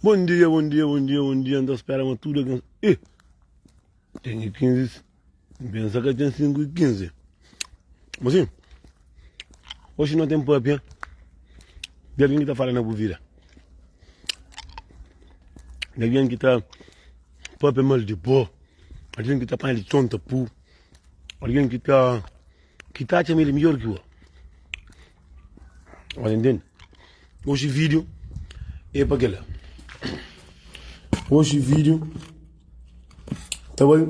Bon dia, bon dia, bon dia, bon dia. N ta spera ma tudu algen. Ih! Ten i 15. N pensa ka ten 5 i 15. Mosinhu, oxi no ten papia di algen ki ta fala na bu vida. Di algen ki ta papia mal di bo. Algen ki ta panha di txon ta pu. Algen ki ta ki ta atxa ma el é midjor ki bo. Ora intende? Oxi vídeo é pa kela. Oxi vídeo ta bai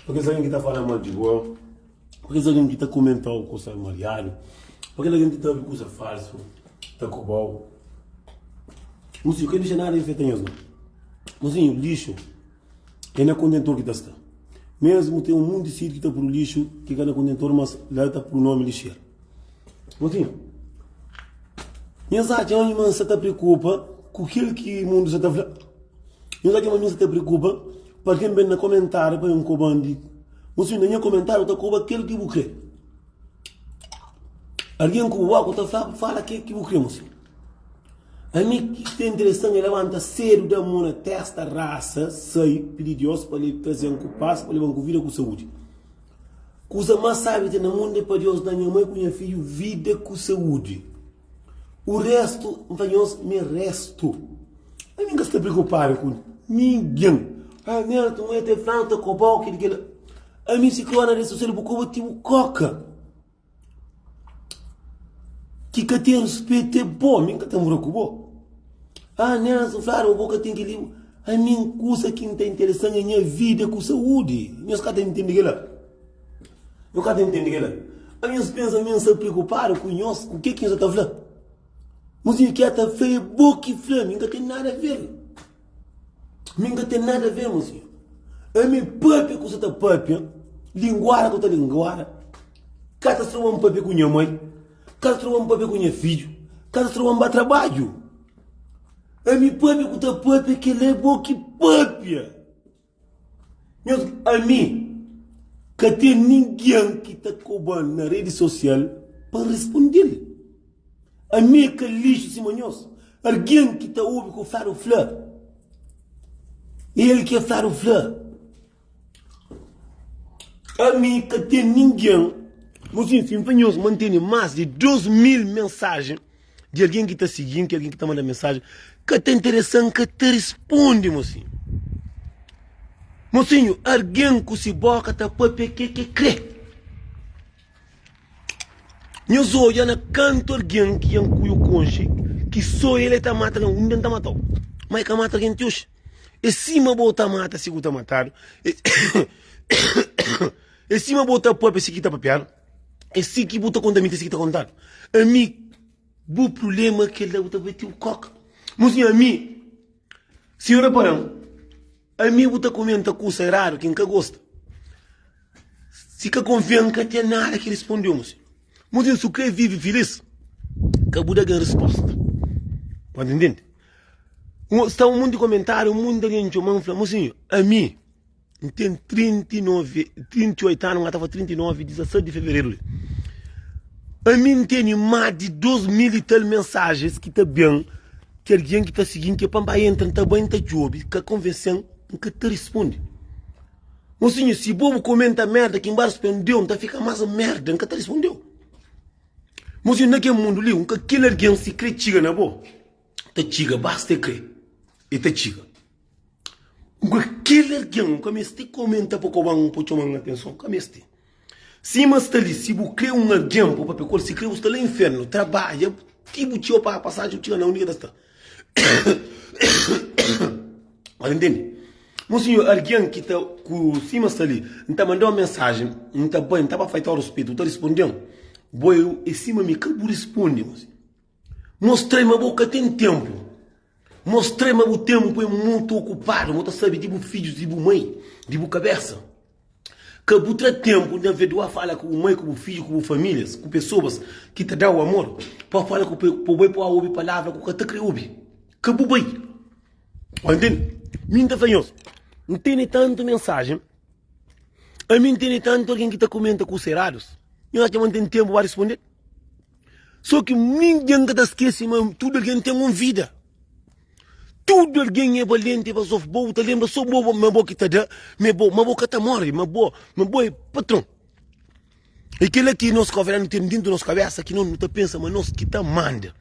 pa kes algen ki ta fala mal di bo, pa kes algen ki ta komentau kusa mariadu, pa kel algen ki ta obi kusa falsu, ta kobau. Mosinhu, ka dixa nada infeta nhos no. Mosinhu, lixu é na kontentor ki ta sta. Mesmu ten un monti sitiu ki ta pudu lixu ki ka na kontentor, mas la ta pudu nomi lixeru. Mosinhu, nhos atxa ma mi ma N sta ta preokupa ku kel ki mundu sta ta fla? Nhos atxa ma mi N sta ta preokupa pa algen ben na komentariu pa ben koba-m di. Mosinhu, na nha komentariu bu ta koba kel ki bu kre. Algen ku bu boka ta fla, fala kel ki bu kre, mosinhu. Ami ki ta interesan é labanta sedu, da mon na testa, rasa, sai, pidi Dios pa el traze-m ku pas, pa leba-m ku vida ku saúdi. Kuza más sábi ki ten na mundu é pa Deus da nha mai ku nha fidju vida ku saúdi. U réstu, N fla nhos, mi réstu. Ami N ka sta preokupadu ku ningen. Ah, Nelton, el ta fla-m, ta koba-u, kel-li, kel-la. Ami si krê na redi sosial bu koba ti bu koka. Ki ka ten ruspetu é bo, mi N ka ta mora ku bo. Ah, Nelson, fladu ma bo ka ten kel-li. Ami kusa ki N ta interesa-m é nha vida ku saúdi. Nhos ka ta intende kel-la. Nhos ka ta intende kel-la. Ami nhos pensa mi N sta preokupadu ku nhos, ku ke ki nhos ta fla? Mozinhu ki ta fla é bo ki fla, mi N ka ten nada a ver. Mi N ka ten nada a ver, mozinhu. Ami papia ku sa ta papia, linguara ku ta linguara, ka ta stroba-m papia ku nha mai, ka ta stroba-m papia ku nha fidju, ka ta stroba-m ba trabadju. Ami papia ku ta papia, kel-la é bo ki papia. Nhos, ami ka ten ningen ki ta koba-m na redi sosial pa N responde-l. Ami é ka lixu sima nhos. Algen ki ta obi ku fladu fla, el ki é fladu fla. Ami ka ten ningen. Mosinhu, si N fla nhos ma N tene más di 2000 mensajen di algen ki ta sigi-m, ki algen ki ta manda mensajen, ka ta interesa-m, ka ta responde, mosinhu. Mosinhu, algen ku si boka ta papia ke ke kre. Nhos odja na kantu algen ki dja N ku konxe ki so el e ta mata algen, un dia N ta mata-u. Ma e ka mata algen ti oxi. É sima bo ta mata si ku ta matadu, é sima bo ta papia si ki ta papiadu, é si ki bu ta konta minti si ki ta kontadu. Ami, bu prubléma kel-la bu ta papia ti bu koka. Mosinhu, ami, si N repara-m, Ami bu ta kumenta kusa eradu ki N ka gosta. Si ka konfia N ka ten nada ki rispondeu. Mosi, mosi su kre vivi filis, ka bu da gen risposta. Bu ta intende? Sta un monti komentariu, un monti algen txoman fla, mosinhu, ami N ten 39, 38 anu, N ta faz 39 16 di fevereru li. Ami N tene más di 2000 i tal mensajens ki ta ben Ki algen ki ta sigi-m ki é pa N ba entra, N ta bai N ta djobe, ka konvense-m, N ka ta risponde. Mosinhu, si bo bu komenta merda ki N ba rispondeu, N ta fika más merda, N ka ta rispondeu. Mosinhu, na kel mundu li, N ka kel algen si kre txiga na bo, ta txiga, basta e kre, e ta txiga. N ka kel algen, N ka meste komenta pa koba-m, pa txoma-m atenson, N ka meste. Sima sta li, si bu kre un algen pa papia ku el, si kre bu sta la infernu, trabadja ti bu txiga pa pasaji bu txiga na undi ki ta sta. Ba ta ntende? Mon sinhor, algen ki ta ku sima sta li, N ta manda un mensajen, N ta bai, N ta ba faita ruspetu, bu ta risponde-m? Bo é sima mi, ka bu risponde, mon sinhor. Mostra-i ma bo ka ten ténpu. Mostra-i ma bu ténpu é mutu okupadu, ma bu ta sabe di bu fidjus, di bu mai, di bu kabésa. Ka bu tra ténpu na veduá fala ku bu mai, ku bu fidju, ku bu famílias, ku pesoas ki ta da-u amor, pa fala ku pa bu bai pa obi palavra ku ka ta kre obi. Ka bu bai. Ô ntende? Mi N ta fla nhos, N tene tantu mensajen, ami N tene tantu algen ki ta komenta kusa eradus, nhos atxa ma N ten ténpu pa responde? Sô ki ningen ka ta skese ma tudu algen ten un vida. Tudu algen é balenti pa sof bo, bu ta lenbra so bo ma bo ki ta da, ma bo, ma bo ka ta móre, ma bo, ma bo é patron. É kel-la ki nos kabuverdianu ten dentu nos kabésa ki nos nu ta pensa ma nos ki ta manda.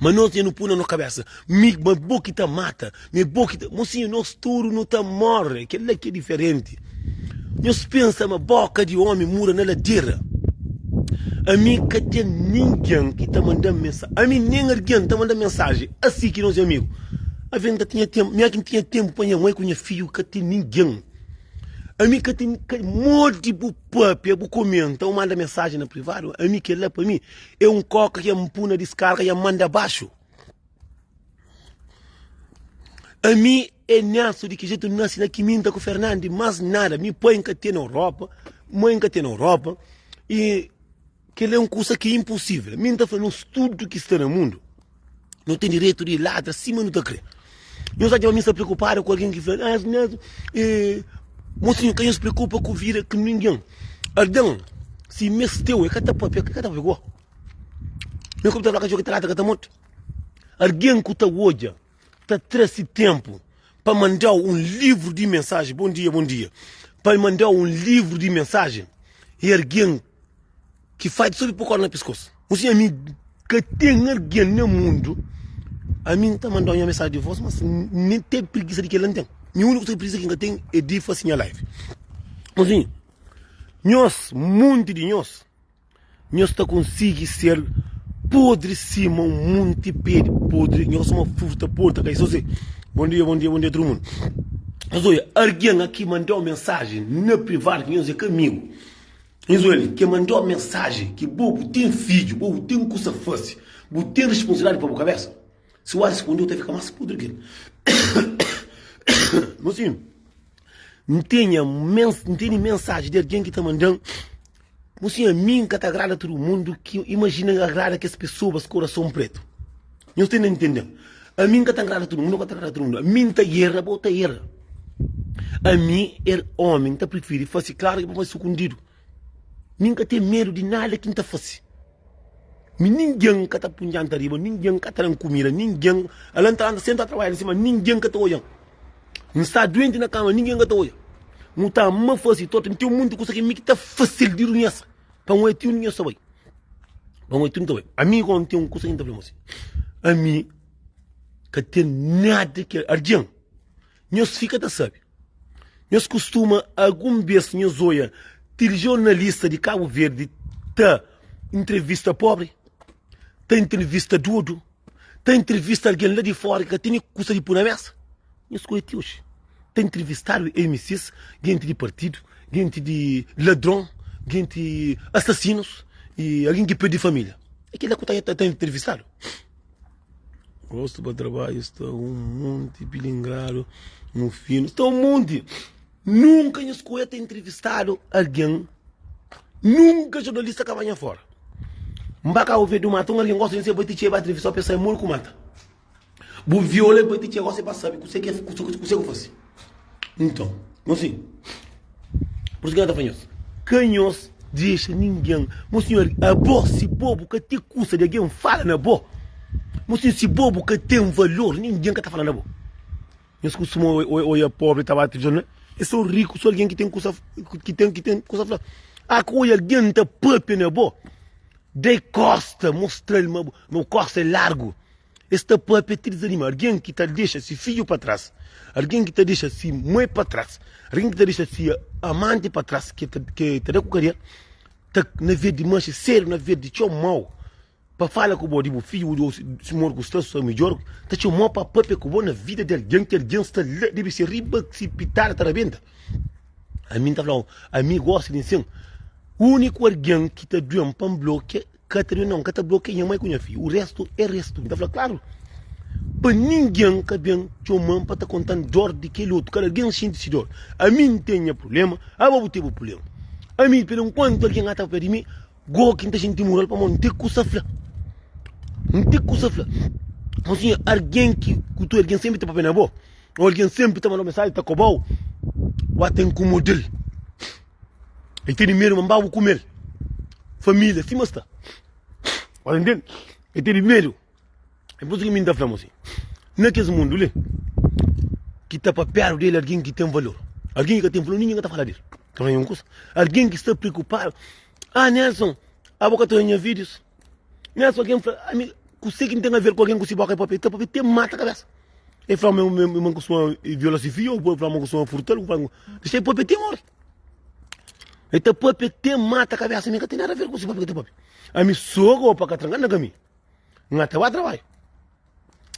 Ma nos dja nu pui na nos kabésa mi ma bo ki ta mata, ma é bo ki ta. Mosinhu, nos tudu nu ta móre, kel-la ki é diferenti. Nhos pensa ma boka di omi mura na ladera. Ami ka ten ningen ki ta manda-m mensaji. Ami nen algen ta manda-m mensaji. Asi ki nos é amigu. Aves N ka tinha tenpu. Mi ki N tinha tenpu pa nha mai ku nha fidju ka ten ningen. Ami ka ten ka modi bu papia, bu komenta, bu manda mensaji na privadu. Ami kel-la pa mi é un koka ki N pui na diskarga i N manda baxu. Ami é Nelson di ki jetu N nasi na Kiminta ku Fernandi, mas nada. Mi pai N ka ten na Europa, mai N ka ten na Europa i kel-la é un kusa ki é inposível. Mi N ta fla nos tudu ki sta na mundu, nu ten direitu di ladra sima nu ta kre. Nhos atxa ma mi sta preokupadu ku algen ki fla, ah, Nelson, eh, mosinhu ka nhos preokupa ku vida ku ningen. Algen si meste-u, el ka ta papia, el ka ta papia ku bo. Mi ku ta fla katxor ki ta ladra ka ta mortu. Algen ku ta odja ta tra si tenpu pa mandau un livru di mensaji, bon dia, bon dia, pa mandau un livru di mensaji é algen ki fadi so di pô korda na piskos. Mon sinhor, ami ka ten algen na mundu, ami N ta mandau nha mensaji di vos, mas N ten prigisa di kel-la, N ten. Mi úniku prigisa ki N ka ten é di fasi nha live. Mon sinhor, nhos, monti di nhos. Nhos ta konsigi ser podri sima un munti pé di podri, nhos sima fruta podri ta kai so si. Bon dia, bon dia, bon dia tudu mundu. Nhos oia, argen aki mandau mensaji na privadu ki nhos é ka amigu. Nhos oia li, ke mandau mensaji ki bo bu ten fidju, bo bu ten kusa fasi, bu ten responsabilidadi pa bu kabesa. Si bu responde, bu ta fika mas podri ki el. Mosinhu, N tenha, N tene mensaji di argen ki ta mandan. Mosinhu, ami N ka ta agrada tudu mundu ki imajina N agrada kes pesoas korason pretu. Nhos ten na ntende-m. Ami N ka ta agrada tudu mundu, N ka ta agrada tudu mundu. Ami N ta erra, bo ta erra. Ami er omi, N ta prifiri fasi klaru ki pa fasi sukundidu. Mi N ka ten medu di nada ki N ta fasi. Mi ningen ka ta pun djanta riba, ningen ka ta dan kumida, ningen, ala N ta lanta sentu ta trabadja li sima, ningen ka ta odja-m. N sta duenti na kama, ningen ka ta odja. N ta ama fasi torta, N ten munti kusa ki mi ki ta fasil di runhesa pa N oja ti undi nhos ta bai. Pa N oja ti undi ta bai. Ami kon N ten un kusa ki N ta fla mos, ami ka ten nada ki algen, nhos fika ta sabe. Nhos kustuma algun bes nhos oja tilijornalista di Kabu Verdi ta intrevista pobri, ta intrevista dodu, ta intrevista algen la di fora ki ka tene kusa di pui na mesa? Nhos koi ti oji ta intrevistadu MCs, genti di partidu, genti di ladron, genti asasinus i algen ki perdi familia. É kila ku ta ta intrevistadu. Gosto pa trabadju sta un monti pilingradu mufinu sta un monti. Nunka nhos koi ta intrevistadu algen, nunka jornalista ka ba nha fora. N ba Cabo Verde mata un algen gosta di bai ti txeu ba intrevistau pa el sai modi ku mata. Bu viola e bai ti txeu gosi pa sabi kuse ki kuse ku fasi. Nton, mosinhu, pur isu ki N ta fla nhos, ka nhos dexa ningen, mosinhu, abo si bo bu ka ten kusa di algen fala na bo, mosinhu, si bo bu ka ten valor, ningen ka ta fala na bo. Nhos kustuma oia pobri ta ba televizion, é so riku, so algen ki ten kusa ki ten ki ten kusa fla. Ah, ku oia algen ta papia na bo, dai kosta, mostra-l ma bu kosta é largu. Es ta papia ti dizanima. Algen ki ta dexa si fidju pa tras, algen ki ta dexa si mai pa tras, algen ki ta dexa si amanti pa tras, ki ta ki ta da ku kadia, ta na vez di manxe sedu, na vez di txomau pa fala ku bo di bu fidju o si modi ku sta, sta midjor, ta txomau pa papia ku bo na vida di algen ki algen sta la, debe ser riba si pitada ta rabenta. Ami N ta fla-u, ami gosi di nsin, úniku algen ki ta duen pa N blokia Ka ta due nau, N ka ta blokia nha mai ku nha fidju. U restu é restu. N ta fla klaru pa ningen ka ben txoma-m pa ta konta-m dor di kel otu. Kada algen xinti si dor. Ami N ten nha prubléma, abo bu ten bu prubléma. Ami, pela nkuantu algen ata papia di mi, go ki N ta xinti mural pamodi N ten kusa fla. N ten kusa fla. Mosinha, algen ki ku tu algen senpri ta papia na bo, ô algen senpri ta manda-u mensaji ta koba-u, bu ata inkomoda-l. El tene medu ma N ba bu kume-l. Família sima sta. Ora ntende? El tene medu. É pur isu ki mi N ta fla-m asin. Na kes mundu li, ki ta papiadu di el algen ki ten valor. Algen ki ka ten valor, ningen ka ta fala di el. Ta fla un kusa. Algen ki sta preokupadu, ah Nelson, abo ka ta oja nha vídius? Nelson, algen fla, ami, kuse ki N ten aver ku algen ku si boka e papia? E ta papia te mata kabesa. E fla ma ma N kustuma viola si fidju, ou fla ma N kustuma furtal, ou fla ma Dexa e papia te mori. E ta papia te mata kabesa, mi ka ten nada aver ku si papia ki ta papia. Ami so gopa ka tranka na kaminhu. N ata ba trabadju.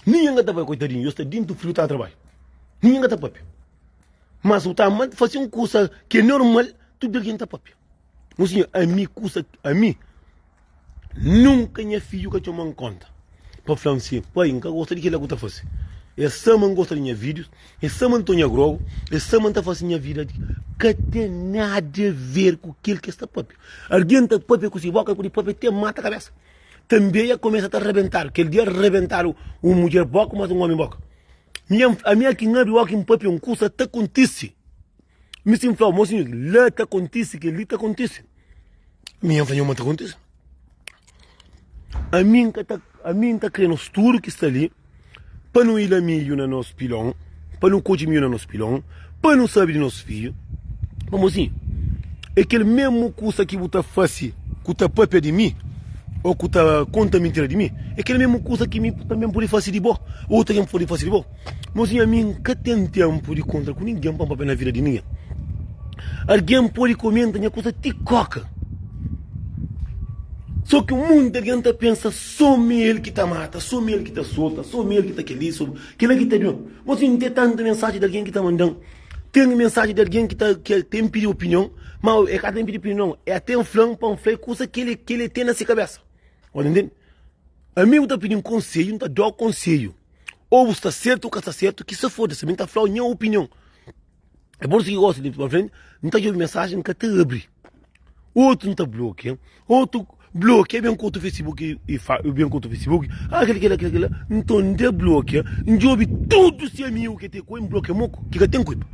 Ningen ka ta bai, koitadinhu, yo sta dintu friu ta trabadju. Ningen ka ta papia. Mas u ta fasi un kusa ki é normal, tudu algen ta papia. Mon sinhor, ami kusa, ami nunka nha fidju ka txoma-m konta pa fla-m si, pai, N ka gosta di kila ku ta fasi. É sa ma N gosta di nha vídius, é sa ma N ta nha grogu, é sa ma N ta fasi nha vida. Ka ten nada a ver ku kel ki es ta papia. Algen ta papia ku si boka, el pudi papia te mata kabesa. Tanbê ya kumesa ta rebentadu. Kel dia rebentadu un mudjer boka mas un omi boka. Mi ami aki N abri oki N papia un kusa ta kontise. Mi si N flau, mosinhu, la ta kontise, kel li ta kontise. Mi N fla nho ma ta kontise. Ami N ka ta, ami N ta kre nos tudu ki sta li pa nu ila midju na nos pilon, pa nu kodje midju na nos pilon, pa nu sabe di nos fidju. Pamodi sin, é kel mésmu kusa ki bu ta fase ku ta pâpia di mi ô ku ta konta mintira di mi, é kel mésmu kusa ki mi tanbê N pode fase di bo, ô otu algen pode fase di bo. Mosinhu, ami N ka ten ténpu di kontra ku ningen pa N pâpia na vida di ningen. Algen pode komenta nha kusa ti kóka. Sô ki monti algen ta pensa sô mi el ki ta mata, sô mi el ki ta sota, sô mi el ki ta kel-li, sô kel-la ki ta djuda. Mosinhu, N ten tantu mensaji di algen ki ta manda-m. Ten mensaji di algen ki ta ki ten pidi opinion, ma e ka ten pidi opinion, e ten fla-m pa N fla kusa ki el ki el ten na se kabesa. Ô ta ntende? Ami bu ta pidi-m konsedju, N ta da-u konsedju. Ô bu sta sertu ô ka sta sertu, ki se foda-se, mi N ta fla-u nha opinion. É por isu ki gosi di pa frenti, N ta djobe mensaji, N ka ta abri. Otu N ta blokia, otu blokia ben ku otu Facebook i fa, ben ku otu Facebook, ah kila kila kila kila, nton N ta blokia, N djobe tudu si amigu ki ten ku el, N blokia moku ki ka ten kulpa.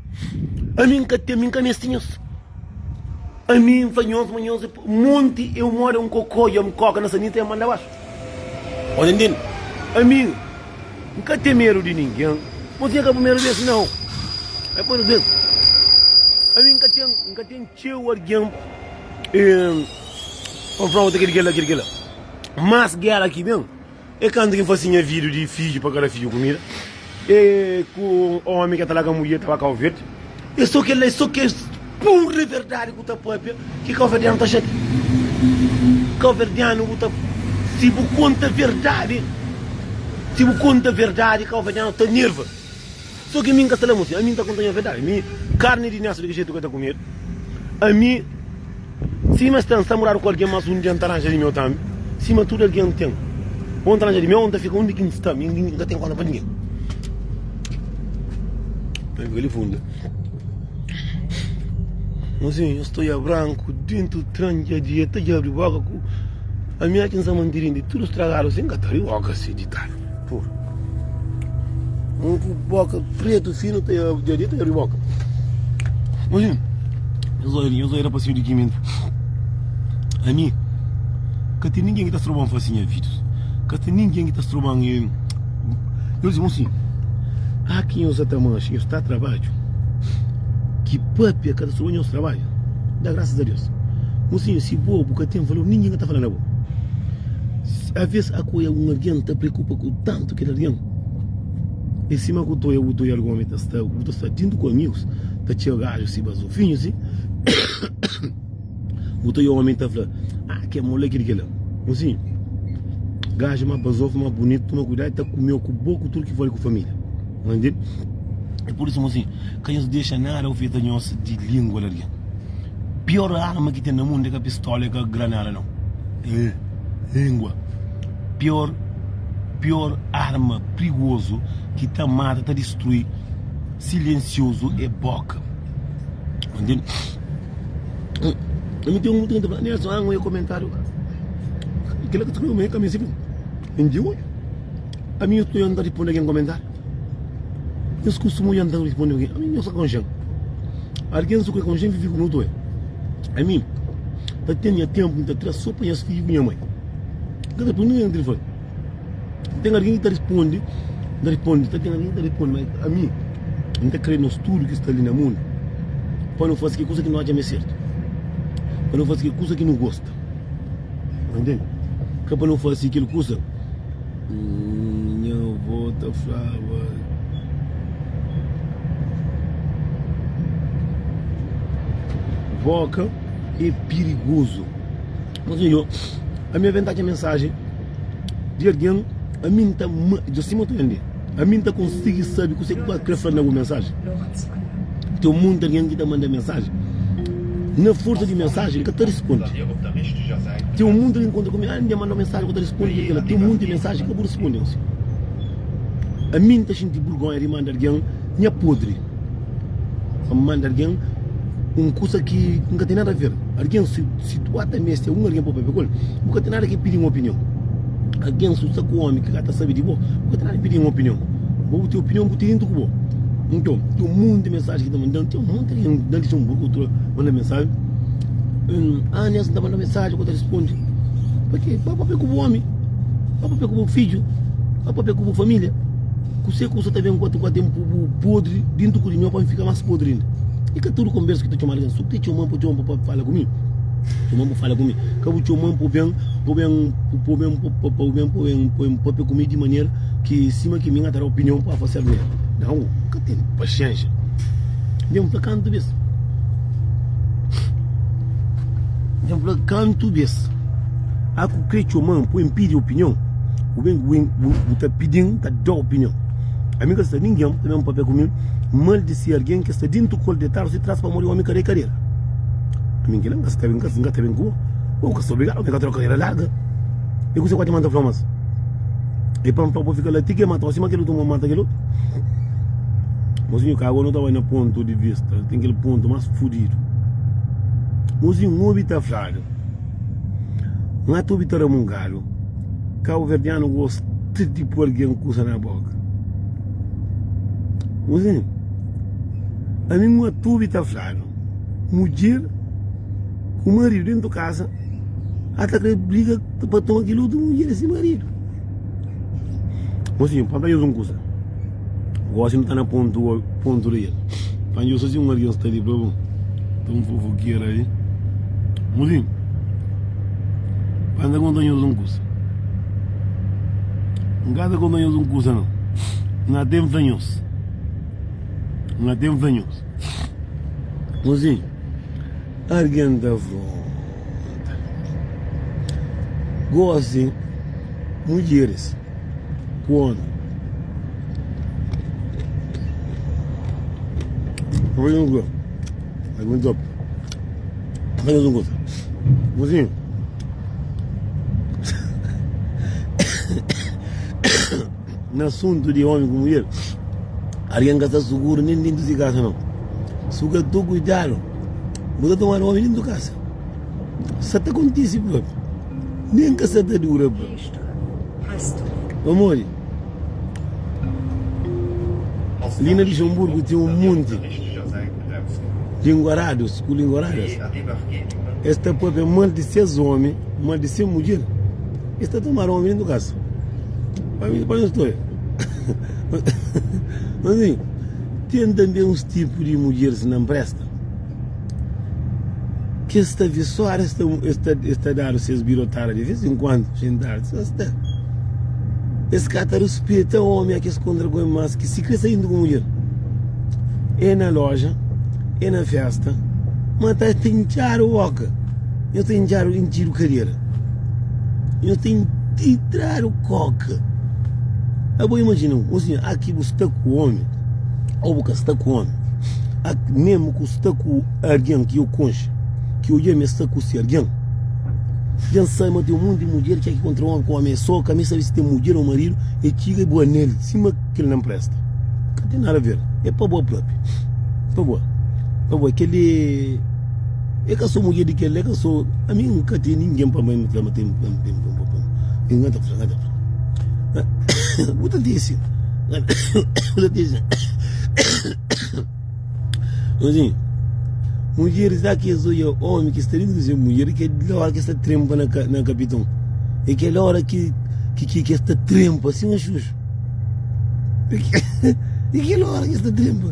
Ami N ka ten, mi N ka meste nhos. Ami N fla nhos ma nhos é monti, eu moda un kokó, dja N koka na sanita e manda baxu. Ô ta ntende? Ami N ka ten medu di ningen. Mosinha ka primeru bes nau. É primeru bes. Ami N ka ten, N ka ten txeu algen pa fla kel kel la, kel kel la. Mas gera ki ben é kantu ki N fase nha vídiu di fidju pa kada fidju kumida. E ku omi ka ta larga mudjer ta ba Kau Verdi. É so kel la, é so kes pura verdadi ku ta papia ki kauverdianu ta xatia. Kauverdianu bu ta, si bu konta verdadi, si bu konta verdadi kauverdianu ta nerva. So ki mi N ka sta la mosi, ami N ta konta nha verdadi. Mi karni di Nelson di ki jetu ka ta kumedu. Ami Sima sta N sta muradu ku algen mas un dia N ta ranja di meu tambi Sima tudu algen ten Ô N ta ranja di meu ô N ta fika undi ki N sta Mi N ka ten konta pa ningen N fika li fundu Mosinhu N sta oia branku Dentu tran dja dia ta dja abri boka ku Ami aki N sta manti rindi Tudu stragadu si N ka ta abri boka si ditadu Pur Un ku boka pretu finu ta dja dia ta abri boka Mosinhu Nhos oia li, nhos oia rapasinhu di kimintu. Ami, ka ten ningen ki ta stroba-m fase nha vídius. Ka ten ningen ki ta stroba-m. Nhos di mosinhu, a ki nhos sa ta manxe, nhos ta trabadju, ki papia ka ta stroba nhos trabadju. Da grasas a Deus. Mosinhu, si bo bu ka ten valor, ningen ka ta fala na bo. Aves a ku un algen ta preokupa ku tantu kel algen. É sima ku ta oia bu ta oia algun omi ta sta, bu ta sta djuntu ku amigus. Ta txeu gaju si bazofinhu si Bu ta oia omi ta fla Ah kel moleki di kela Mosinhu Gaju ma bazofu ma bunitu Toma kuidadu ta kumeu ku bo ku tudu ki for ku familia Nhos ntende? É pur isu mosinhu Ka nhos dexa nada ofeta nhos di lingua di algen Pior arma ki ten na mundu é ka pistola é ka granada nau É lingua Pior pior arma prigozu ki ta mata ta distrui Silensiozu é boka. Entende? Ami ten un ta fla, Nelson, ah, un komentáriu. Kila ka ta skrebe, ka meste fla. N di oi. Ami eu tô ta responde algen komentáriu. Nhos kustuma oja N ta responde algen. Ami nhos ka konxe-m. Algen su ka konxe-m vive ku nu otu. Ami ta ten nha tenpu N ta tra so pa nhas fidju ku nha mai. N ka ta responde ningen na telefoni. Ten algen ki ta responde. N ta responde, ta ten algen ki ta responde, ma ami N ta kre nos tudu ki sta li na mundu pa nu fase ke kusa ki nu atxa ma é sertu, pa nu fase ke kusa ki nu gosta, ntende? Ka pa nu fase kel kusa nha avó ta flaba. Boka é pirigozu. Mas yo, ami aventa atxa mensajen di algen, ami N ta dja sima ta ntende, ami N ta konsigi sabe kuse ki bu kre fla na bu mensajen. Ten monti algen ki ta manda mensajen, na forsa di mensajen N ka ta risponde. Ten monti algen ki kontra ku mi, ah N dja manda mensajen ku ta risponde kel kela. Ten monti mensajen ka bu risponde. Ami N ta xinti burgonha di manda algen nha podri. Pa N manda algen un kusa ki N ka ten nada aver. Algen si si tu ata meste un algen pa papia ku el, bu ka ten nada ki pidi un opinion. Algen si bu sta ku omi ki ka ta sabe di bo, bu ka ten nada ki pidi un opinion. Bo bu ten opinion bu ten dintu ku bo. Nton, ten un monti mensajen ki ta mandan, ten un monti algen na Luxemburgo ku manda mensajen. Ah, Nelson ta manda mensajen ku ta risponde. Pa ke? Pa papia ku bu omi, pa papia ku bu fidju, pa papia ku bu familia. Kuse ku sa ta ben ku atu ten pu bu podri dintu ku di mi pa N fika mas podri inda. I ka tudu konbersu ki ta txoma algen su ki ta txoma-m pa txoma-m pa fala ku mi. Txoma-m pa fala ku mi. Ka bu txoma-m pa ben pa ben pa ben pa ben pa ben pa ben papia ku mi di manera ki sima ki mi N ka ta da opinion pa fase algo. Nau, N ka ten pasiensia. Dja N fla kantu bes. Dja N fla kantu bes. A ku kre txoma-m pa N pidi opinion, bu ben bu ta pidi-m, N ta da opinion. Ami ka sta ningen pa ben papia ku mi mal di si algen ki sta dintu kol detadu si tras pamodi omi ka da kadera. Ami kila N ka sta ben, N ka ta ben ku bo. Bo ka sta obrigadu, omi ka troka kadera larga. E kuse ku ta fla mas? E pa N fla bo fika la ti ke matau sima kel otu mata kel otu? Mozinhu, ka ago no ta bai na pontu di vista, ten kel pontu mas fudidu. Mozinhu, N obi ta fladu, N ata obi ta ramungadu. Kabuverdianu gosta di poi algen kusa na boka. Mozinhu, ami N ata obi ta fladu, mudjer ku maridu dentu kasa ata kre briga pa toma kel otu mudjer di si maridu. Mozinhu, pa N fla nhos un kusa, gosi nu ta na pontu pontu di el. Pa N djosa si un algen sta li pa bo, ta un fofokera li. Mozinhu, pa N ta konta nhos un kusa, N ka ta konta nhos un kusa nau, N ate N fla nhos, N ate N fla nhos. Mozinhu, algen ta fronta. Gosi, mudjeris ku omi. Mozinhu, na asuntu di omi ku mudjer, algen ka sta suguru nen dentu si kasa nau. Si bu ka toma kuidadu, bu ta tomadu omi dentu kasa. Sa ta kontisi propi, nen ka sa ta dura propi. Pamodi? Li na Luxemburgu ten un monti linguaradus ku linguaradas. Es ta papia mal di ses omi, mal di se mudjer. Es ta tomadu omi dentu kasa. Pa mi, pa nhos ta oja. Mas, ten tanbe uns tipu di mudjeris na npresta. Ki es ta visuadu, es ta, es ta, es ta dadu ses birotada di vez en kuandu, xintadu, es ta, es ka ta ruspeta omi a ki es kontra ku el, mas ki si kre saindu ku mudjer, é na loja, é na festa, ma ta ta intxadu boka, nhos ta intxadu intxidu kadera, nhos ta intitradu koka. Abo imajina, un sinhor, aki bu sta ku omi, ô bu ka sta ku omi, Memu ku sta ku algen ki yo konxe, ki odja ma e sta ku se algen, dja N sabe ma ten monti mudjer ki kontra omi ku omi e so, ka mi sabe si ten mudjer o maridu, e txiga e bua nel sima kel na npresta. Ka ten nada ver, e pa bo propi, pa bo, pa bo. Kel li e ka so mudjer di kel, e ka so, ami N ka ten ningen pa N fla ma ten, ten, ten, N ka ta fla, N ka ta fla. Bu ta ntende? Bu ta ntende? Assim, mulheres há que odja homem que sta dentro de ser mulher que é hora que sta trempa na, na capitão. É aquela hora que que que, que sta trempa assim um xuxo. E kel ora ki es ta trenpa.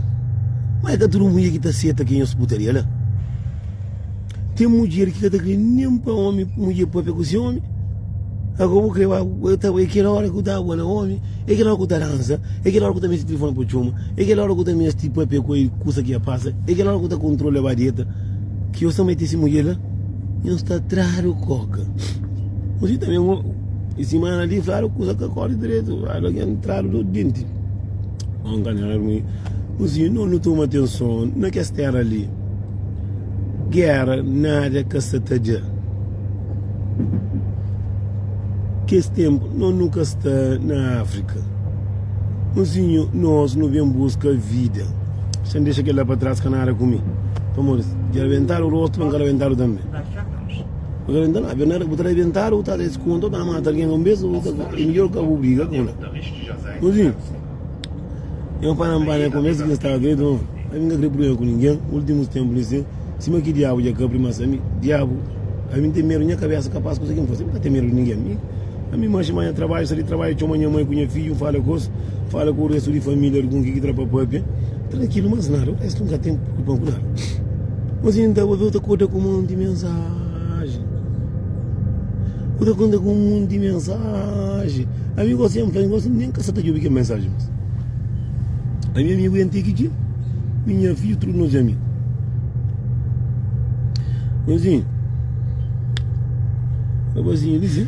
Ma é ka tudu mudjer ki ta seta ke nhos putaria la. Ten mudjer ki ka ta kre nen pa omi mudjer papia ku si omi. Ago bu kre ba é kel ora ki bu ta aba na omi, é kel ora ki bu ta dansa, é kel ora ki bu ta meste tilifoni pa txoma, é kel ora ki bu ta meste papia ku el kusa ki ya pasa, é kel ora ki bu ta kontrola ba dieta. Ki nhos ta mete si mudjer la, nhos ta tradu koka. Mosi tanbe E simana li fladu kusa ka kori dretu, algen tradu do denti. Mozinho, no nu toma atenson na kes tera li. Gera nada ka sta ta da. Kes tempu no nu ka sta na Afrika. Mozinho, nos nu ben buska vida. Xa-m dexa kel la pa tras ka nada ku mi. Pamodi dja rabentadu rostu, pa N ka rabentadu tanbe. Bu ta rebenta na bernada bu ta rebentadu bu ta da es konta bu ta mata algen un bes bu ta é midjor ka bu briga ku la mozinhu nha pai na pai na komesu ki N staba dretu ami N ka kre prublema ku ningen ultimus tenpu li sin sima ki diabu dja kapri mas ami diabu ami N ten medu nha kabesa kapas kusa ki N fasi N ka ten medu di ningen mi ami manxi ma nha trabadju sa di trabadju txoma nha mai ku nha fidju N fala ku es fala ku restu di familia algun ki ki tra pa papia Trankilu mas nada, o restu nka ten preokupan ku nada. Mas inda bu ta korda ku monti mensaji. Bu ta konta ku monti mensaji. Ami gosi N fla, N gosi nen ka sa ta djobe kel mensaji mas. Ami amigu N ten ki dje, mi nha fidju tudu nos amigu. Mozinho, rapazinho li si,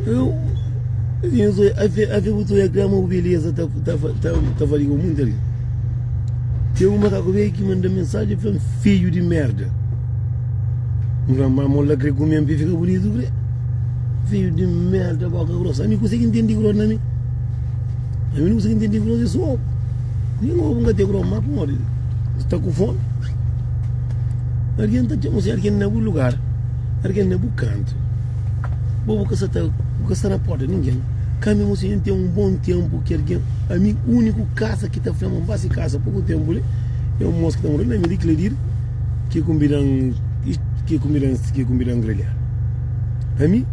eu, mozinho, afe bu ta oia grama bu beleza ta. Ta ta fadiga munti algen. Ten un makaku veju ki manda mensaji fla-m fidju di merda. N fla ma mo la kre kume-m pa e fika bunitu kre. Fidju di merda boka grosa. Ami kuse ki N ten di gros na mi? Ami nu kuse ki N ten di gros é so obu. Nen obu N ka ten gros ma pamodi N sta ku fomi. Algen ta txoma si algen na bu lugar, algen na bu kantu. Bo bu ka sa ta bu ka sta na porta di ningen. Ka mi mosinhu N ten un bon tenpu ki algen ami uniku kasa ki ta fla ma N ba si kasa poku tenpu li é un mos ki ta mora na mi di Kledir ki kunbidan ki kunbidan ki kunbidan grelhadu ami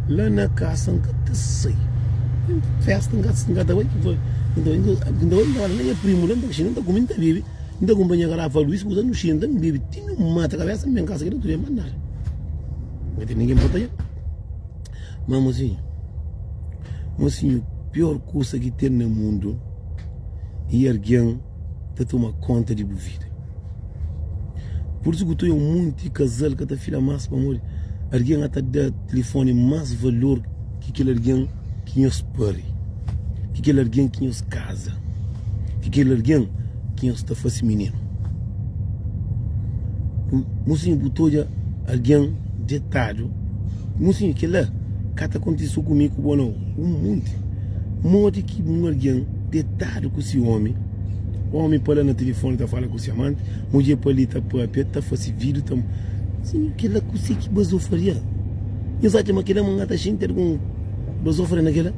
la na kasa N ka ta sai festa N ka N ka ta bai N ta bai N ta bai N ta bai na nha primu la N ta xinta N ta kume N ta bebe N ta kunpanha garafa luis kusa nu xinta N bebe ti nu mata kabesa N ben kasa ki na tudu é mas nada N ka ten ningen pa ta Ma mosinhu, mosinhu, pior kusa ki ten na mundu i argen ta toma konta di bu vida. Pur isu ku ta oia un monti kazal ka ta fila mas pamodi argen ata da tilifoni mas valor ki kel argen ki nhos pari, ki kel argen ki nhos kaza, ki kel argen ki nhos ta fase mininu. Mosinhu, bu ta odja algen detadu. Mosinhu, kel-la ka ta kontise so ku mi ku bo nau, un monti. Modi ki un algen detadu ku si omi, omi pa la na tilifoni ta fala ku si amanti, mudjer pa li ta papia, ta fase vidiu, ta. Mosinhu, kel-la kuse ki bazofaria? Nhos atxa ma kel-la ma N ka ta xinti algun bazofaria na kel-la?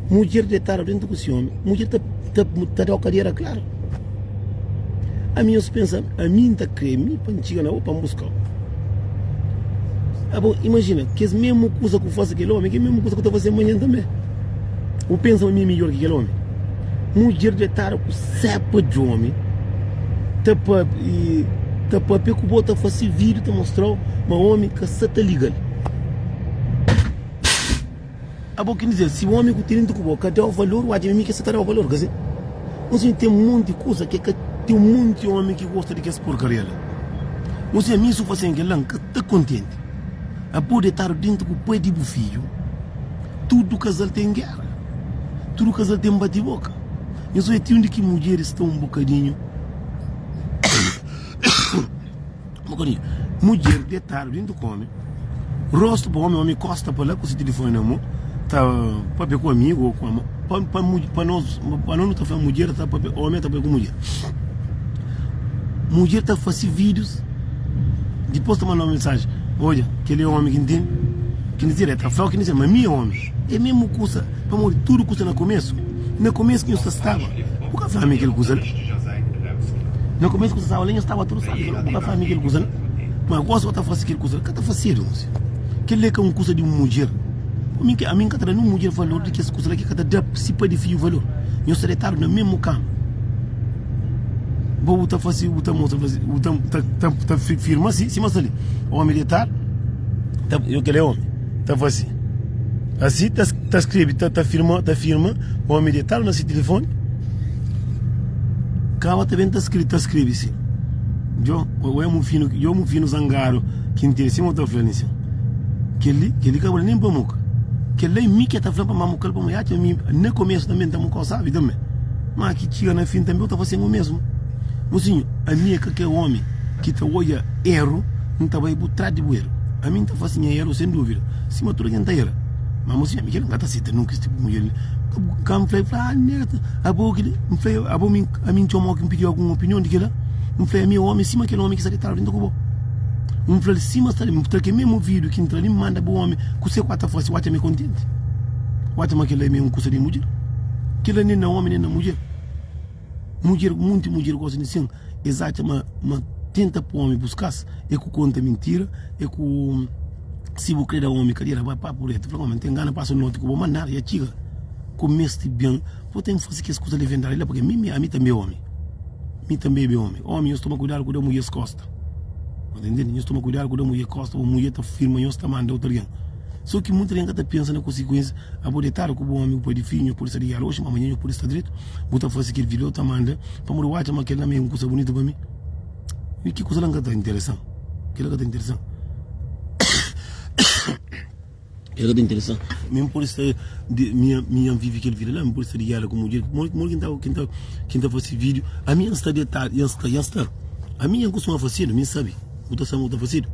Mudjer detadu dentu ku si omi, mudjer ta ta ta da-u kadera klaru. Ami nhos pensa ami N ta kre mi pa N txiga na bo pa N buska-u. Abo imajina kes mesmu kuza ku fase kel omi, kel mesmu kuza ku ta fase manhan tanbe. Bu pensa ma mi é midjor ki kel omi? Mudjer detadu ku sepa di omi ta papia, ta papia ku bo, ta fase video ta mostra-u ma omi ka sa ta liga-l. Abo ki dizer, si omi ku tene ku bo ka dau valor, bu atxa ma mi ki sa ta dau valor, ka si? Mon sinhor, ten monti kuza ki ka ten monti omi ki gosta di kes porkaria la. Mon sinhor, mi su fasen kel-la, N ka ta kontenti. Abo detadu dentu ku pai di bu fidju, tudu kazal ten gera, tudu kazal ten bati-boka. Nhos odja ti undi ki mudjeris sta un bokadinhu. Mudjer detadu dentu ku omi, rostu pa omi, omi kosta pa la ku si tilifoni na mon, ta papia ku amigu o ku ama. Pa, pa, pa nos, pa nos nu ta fla mudjer ta papia, omi ta papia ku mudjer. Mudjer ta fasi videos, dipos ta manda mensaji, odja, kel é omi ki N ten, ki N dizer, el ta fla o ki N dizer, ma mi é omi. É mesmu kusa, pamodi tudu kusa na komesu, na komesu ki nhos ta staba, bu ka fla mi kel kusa la. Na komesu ku staba la, nhos staba tudu sabi kel, bu ka fla mi kel kusa la. Ma gosi bo ta fasi kel kusa la, ka ta fasedu gosi. Kel la é ka un kusa di un mudjer. Ami, ami N ka ta da nin mudjer valor di kes kusa la ki ka ta da si pai di fidju valor. Nhos sta detadu na mesmu kama. Bo bu ta fase, bu ta mostra, bu ta, ta, ta, ta firma si, sima sta li. Omi detadu, ta, yo kel é omi, ta fase. Asi ta, ta skrebe, ta, ta firma, ta firma, omi detadu na si tilifoni. Kaba ta ben ta skrebe, ta skrebe si. Djo, o é mufinu, djo mufinu zangadu ki N tene, sima bu ta fla li si. Kel-li, kel-li ka bali nen pa muka. Kel-la é mi ki ta fla pa ma muka-l pamodi atxa mi na komesu tanbe N ta muka-u sabi tanbe. Ma ki txiga na fin tanbe u ta fase-m u mesmu. Mosinhu, ami é ka kel omi ki ta odja eru, N ta bai bu tras di bu eru. Ami N ta fase nha eru sen duvida, sima tudu algen ta era. Ma mosinhu, ami kel-la N ka ta seta nunka es tipu di mudjer li. Ka N fla-l, fla, ah neta, abo kel-li? N fla-l, abo mi, ami N txoma-u ki N pidi-u algun opinion di kel-la? N fla-l, ami é omi sima kel omi ki sta detadu dintu ku bo. N fla-l sima sta li, N tra kel mésmu vídiu ki N tra li, N manda bu ómi kuse ku a ta fase, bu atxa mi kontenti? Bu atxa ma kel-la é un kusa di mudjer? Kel-la nen na ómi nen na mudjer. Mudjer, munti mudjer gosta di sin, es atxa ma ma tenta poi ómi buska-s é ku konta mintira, é ku si bu kre da ómi kadera, bai papu retu, fla ómi N ten gana pasa noti ku bo, ma nada dja txiga ku meste ben, bo ten fase kes kusa li vendadi la, pabia mi ami tanbe é ómi, mi tanbe é ómi. Ómi nhos toma kuidadu ku da mudjer kosta. Bo ta intende? Nhos toma kuidadu ku da mudjer kosta, bo mudjer ta firma nhos ta manda otu algen. So ki munti algen ka ta pensa na konsikuensia. Abo detadu ku bu omi, bu pai di fidju, nhos pode sta di gera oxi, ma amanha nhos pode sta dretu. Bu ta fase kel video ta manda pamodi bu atxa ma kel la ma é un kusa bunitu pa mi. Mi ki kusa la nka ta interesan. Kel la ka ta interesan. Kel la ka ta interesan. Mi N pode sta di mi mi N vivi kel vida la, mi pode sta di gera ku mudjer. Modi ki N ta ki N ta ki N ta fase video? Ami N sta detadu, N sta N sta. Ami N kustuma fasedu, mi N sabe. Bu ta sabe ma bu ta fasedu.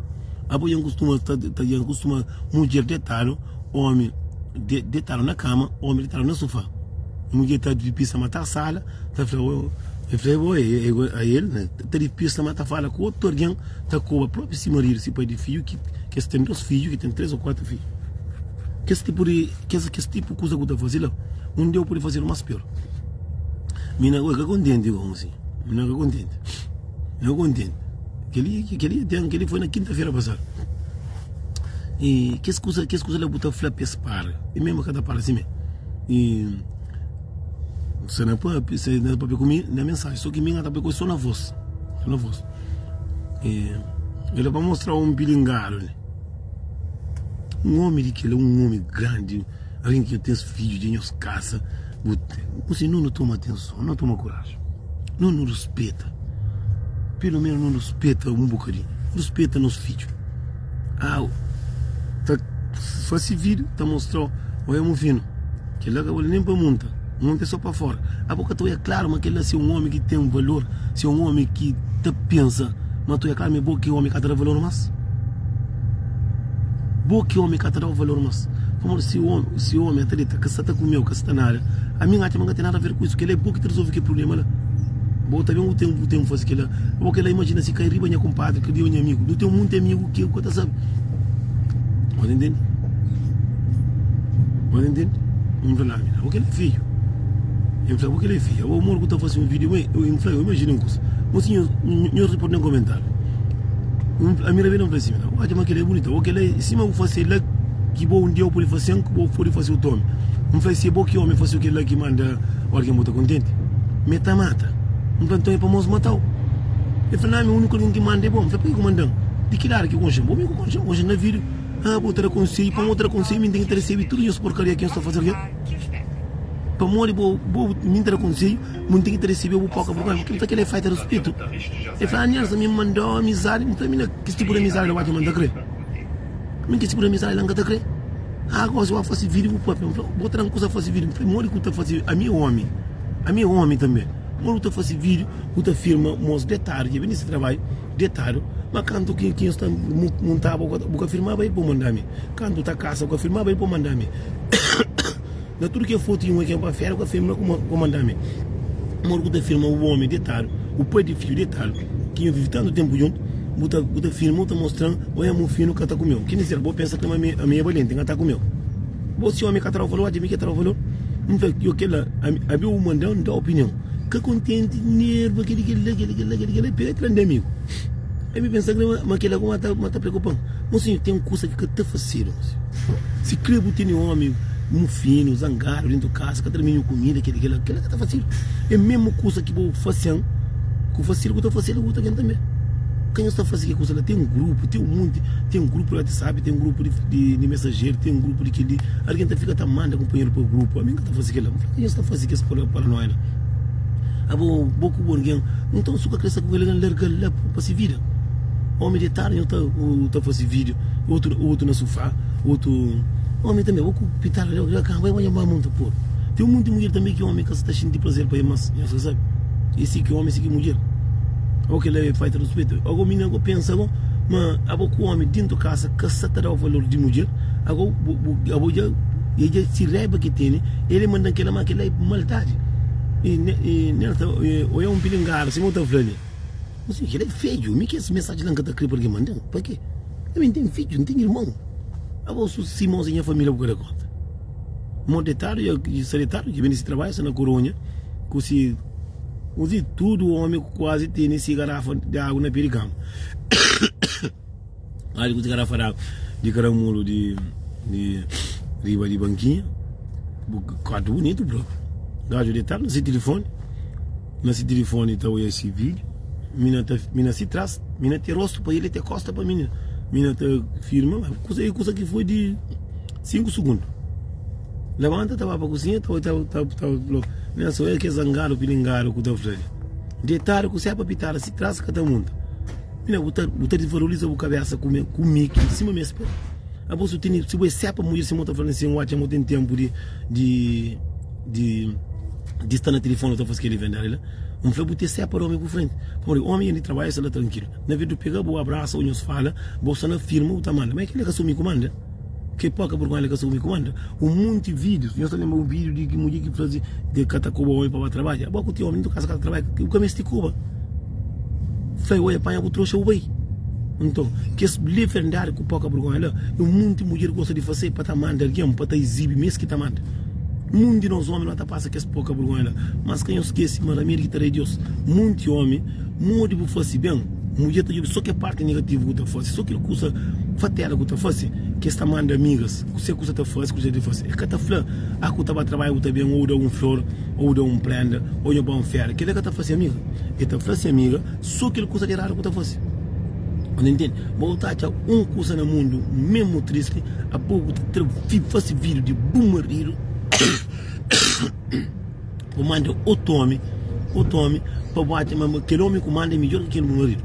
Abo N kustuma sta ta N kustuma mudjer detadu, omi de detadu na kama, omi detadu na sufá. Mudjer ta di pisa ma ta sala, ta fla o el fla bo a el ta di pisa ma ta fala ku otu algen, ta koba propi si maridu, si pai di fidju ki kes ten 2 fidju, ki ten 3 o 4 fidju. Kes tipu di kes kes tipu kuza ku ta faze la, un dia bu pode fazedu mas pior. Mi na ka kontenti gosi si, mi na ka kontenti, mi na ka kontenti. Keli keli ten keli foi na kinta-fera pasadu. I kes kuza kes kuza la bu ta fla pa es para, e mesmu ka ta para sime. I sta na papia, sta na papia ku mi na mensaji, so ki mi na ta papia ku el so na vos, so na vos. E el pa mostra un pilingadu li. Un omi di kel-la, un omi grandi, algen ki ten fidju dja nhos kasa, bu ten, nu nu toma atenson, nu toma koraji, nu nu ruspeta, pelu menu nu ruspeta un bokadinhu, ruspeta nos fidju. Au, ta fase vídiu, ta mostra-u, oia mufinu, kel-la ka bali nen pa munta, munta é so pa fora. Abo ka ta oia klaru ma kel-la si é un omi ki ten valor, si é un omi ki ta pensa. Ma tu é klaru ma bo ki omi ka ta da valor mas? Bo ki omi ka ta da valor mas? Pamodi si omi, si omi ata dita ka sta ta kumeu, ka sta ta nada, ami n atxa ma n ka ten nada a ver ku isu. Kela é bo ki ta rizolvi kel prublema la. Bo ta ben bu ten bu ten fasi kela. Bo kela imajina si kai riba nha kumpadri, kai riba nha amigu. Nu ten munti amigu ki bu ka ta sabi. Bo ta intende? Bo ta intende? N fla, ami na, bo kela é fidju. N fla, bo kela é fidju. Abo amor ku ta fasi un video, N fla, eu imajina un kusa. Mosinhu, nhos riporta na komentáriu. Ami rabida N fla si, N odja ma kel-la é bunita. Ô kel-la é sima bu fase la ki bo un dia bu pode fase-m ku bo pode fase otu ómi. N fla, si é bo ki ómi fase kel-la ki manda algen bo ta kontenti? Mi ta mata. N fla, nton é pa mos mata-u. El fla, na, ami úniku algen ki manda é bo. N fla, pabia ku manda-m? Di ki ladu ki konxe-m? Bo mi ku konxe-m? Konxe-m na vida. Ah, bo ta da konsedju, pamodi ta da konsedju mi N ten ki ta resebe tudu nhos porkaria ki nhos ta fase algen? Pamodi bo, bo mi N ta da konsedju? Mun ten ki ta resebe bu poka burgonha Kel ta kel é faita rispitu El fla, Nelson, mi mandau amizadi N fla, mi na kes tipu di amizadi la bu atxa ma N ta kre? Mi kes tipu di amizadi la N ka ta kre Ah, gosi bu fasi video bu papia N fla, bo ta dan kusa fasi video N fla, modi ku ta fasi Ami é omi Ami é omi tanbe Modi ku ta fasi video bu ta firma mos detadu dja ben di si trabadju detadu Ma kantu ki ki nhos ta muntaba bu ka firmaba el pa bu manda mi Kantu ta kasa bu ka firmaba el pa bu manda mi Na tudu ke fotu di un eken pa fera ku femia ku mandame. Amor ku ta firma u omi detadu, u pai di fidju detadu, ki nho vivi tantu tempu djuntu, bu ta bu ta firma u ta mostran oia mo finu ka ta kumeu. Ki nisera bo pensa kma ami ami e balenti nka ta kumeu. Bo si omi ka ta dau valor, adja mi ke ta dau valor. N fla yo kela ami abi u mandan n da opinion. Ka kontenti, nerva, keli kela keli kela keli kela pega tran di amigu. Ami pensa kma ma kela ku ma ta ma ta preokupan. Mo sinhor ten kusa ki ka ta fasedu. Si kre bu tene omi. Mufinu, zangadu dentu kasa, ka ta da mininu kumida, keli kela, kela ka ta fasidu. É mesmu kusa ki bo fasian, ku fasil ku ta fasil ku ta ken tanbe. Ka nhos ta fasi ke kusa la, ten grupu, ten un munti, ten grupu di whatsapp, ten grupu di di mensajeru, ten grupu di keli, algen ta fika ta manda kunpanheru pa grupu, ami N ka ta fasi kela. N fla ka nhos ta fasi kes paranoia la. Abo, bo ku bo algen, nton su ka kre sta ku kel algen, largal la pa si vida. Omi detadu nho ta ta fasi video, otu otu na sufá, otu omi tanbe bo ku pitadu la kama bai ba monta por. Ten un monti mudjer tanbe ki omi ka sa ta xinti prazer pa e mas, nhos ka sabi. E si ki omi si ki mudjer. Abo kila e falta ruspetu. Ago minina go pensa go ma abo ku omi dintu kasa ka sa ta dau valor di mudjer, ago bu bu abo dja e dja si raiba ki tene el e mandan kila ma kila e maldadi. E e nel ta oia un pilingadu sima bu ta fla li. N si, kel-la é fedju. Mi kes mensaji la N ka ta kre pa algen manda-m. Pakê? Ami N ten fidju, N ten irmon. Abo su si mos di nha família bu ka da konta. Mo detadu dja sta detadu, dja ben di si trabadju, sta na Koronha ku si N si, tudu omi kuazi tene si garafa di agu na pe di kama. Aji ku si garafa di agu di karamulu di di riba di bankinha. Bu kuartu bunitu propi. Gaju detadu na si tilifoni. Na si tilifoni ta oia si video. Mina ta mina si tras, mina te rostu pa ele te kosta pa mina. Mina ta firma, ma kusa e kusa ki foi di 5 sugundu. Labanta ta ba pa kusinha ta ta ta ta fla, mina so é ke zangadu pilingadu ku ta fla li. Detadu ku sepa pitada si tras ka ta munta. Mina bu ta bu ta desvaloriza bu kabesa ku me ku mi ki sima mi spera. Abo su tene si bu é sepa mudjer sima ta fla nsin watcha mo ten tempu di di di di sta na tilifoni ta fasi kel inventari la. N fla bu te sepa di omi ku frenti. Pamodi omi yanda di trabadju sta la trankilu. Na vez di pega bu abrasa o nhos fala, bo sta na firma bu ta manda. Ma kel-li ka sta omi ku manda. Ke poka burgonha li ka sta omi ku manda. Un monti videos, nhos ta lenbra un video di ki mudjer ki fla si di ka ta koba omi pa ba trabadja. Bo ku ti omi ntu kasa ka ta trabadja, bu ka mesti koba. Fla oia panha bu troxa bu bai. Nton, kes leverndadi ku poka burgonha la, un monti mudjer gosta di fase pa ta manda algen, pa ta izibi ma es ki ta manda. Munti nos omi no ta pasa kes poka burgonha la. Mas ka nhos skese ma ramedi ki ta da é Deus. Munti omi, modi bu fase ben, mudjer ta djobe so ke parti negativu ku ta fase, so kel kusa fatela ku ta fase, ki es ta manda amigas, kuse ku sa ta fase, kuse di fase. E ka ta fla, ah ku ta ba trabadja bu ta ben, ou da un flor, ou da un prenda, ou nho ba un fera. Kila ka ta fase amiga. E ta fla se amiga so kel kusa di eradu ku ta fase. Bu ta intende? Bo bu ta atxa un kusa na mundu mesmu tristi, abo bu ta tra fase video di bu maridu. Bu manda otu omi, otu omi pa bu atxa ma kel omi ku manda é midjor ki kel bu maridu.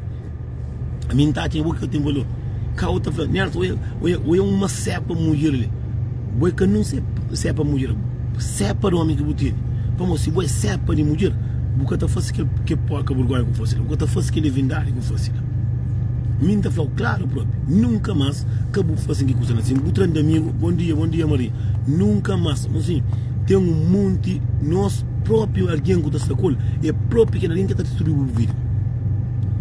Ami N ta atxa bo ki ka ten valor. Ka ta fla, Nelson, oia, oia, oia uma sepa mudjer li. Bo é ka nun sepa mudjer, sepa di omi ki bu tene. Pamodi si bo é sepa di mudjer, bu ka ta fase kel, kel porka burgonha ku fase la, bu ka ta fase kel evindadi ku fase la. Mi N ta fla-u klaru propi, nunka mas ka bu fase ki kusa la. Si bu tra-m di amigu, bon dia, bon dia Maria, nunka mas. Mosinhu. Ten un monti nos propi algen ku ta sta ku el, é propi kel algen ki ta distrui bu vida.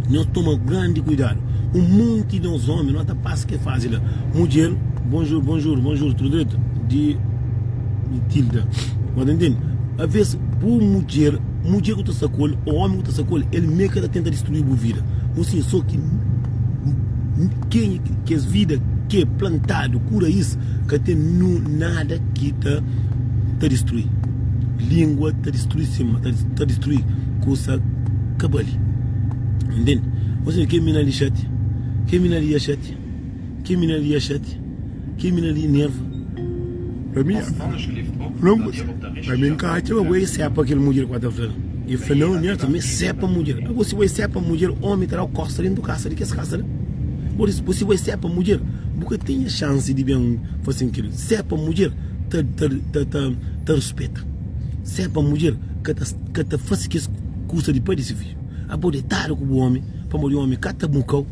Nhos toma grandi kuidadu. Un monti nos omi no ta pasa ke fazi la. Mudjer, bonjur, bonjur, bonjur, tudu dretu? Di Tilda. Bo ta ntende? Aves bu mudjer, mudjer ku ta sta ku el, o omi ku ta sta ku el, el me ka ta tenta distrui bu vida. Mosinhu, so ki kenha kes vida ke plantadu ku rais ka ten nu nada ki ta ta distrui lingua ta distrui sima ta distrui kusa ka bali ntende ô seja ke mina li xatia ke mina li ya xatia ke mina li ya xatia ke mina li nerva pa mi não pa mi nka atxa ma bo é sepa kel mudjer ku ta fla e fla não nerva mi é sepa mudjer ago si bo é sepa mudjer omi ta dau kosta dentu kasa di kes kasa la bo si bo é sepa mudjer bu ka tinha xansi di ben fase kel sepa mudjer ta ta ta ta ta ruspeta. Se pa mudjer ka ta ka ta fasi kes kusa di pai di si fidju. Abo detadu ku bu omi, pamodi omi ka ta mukau.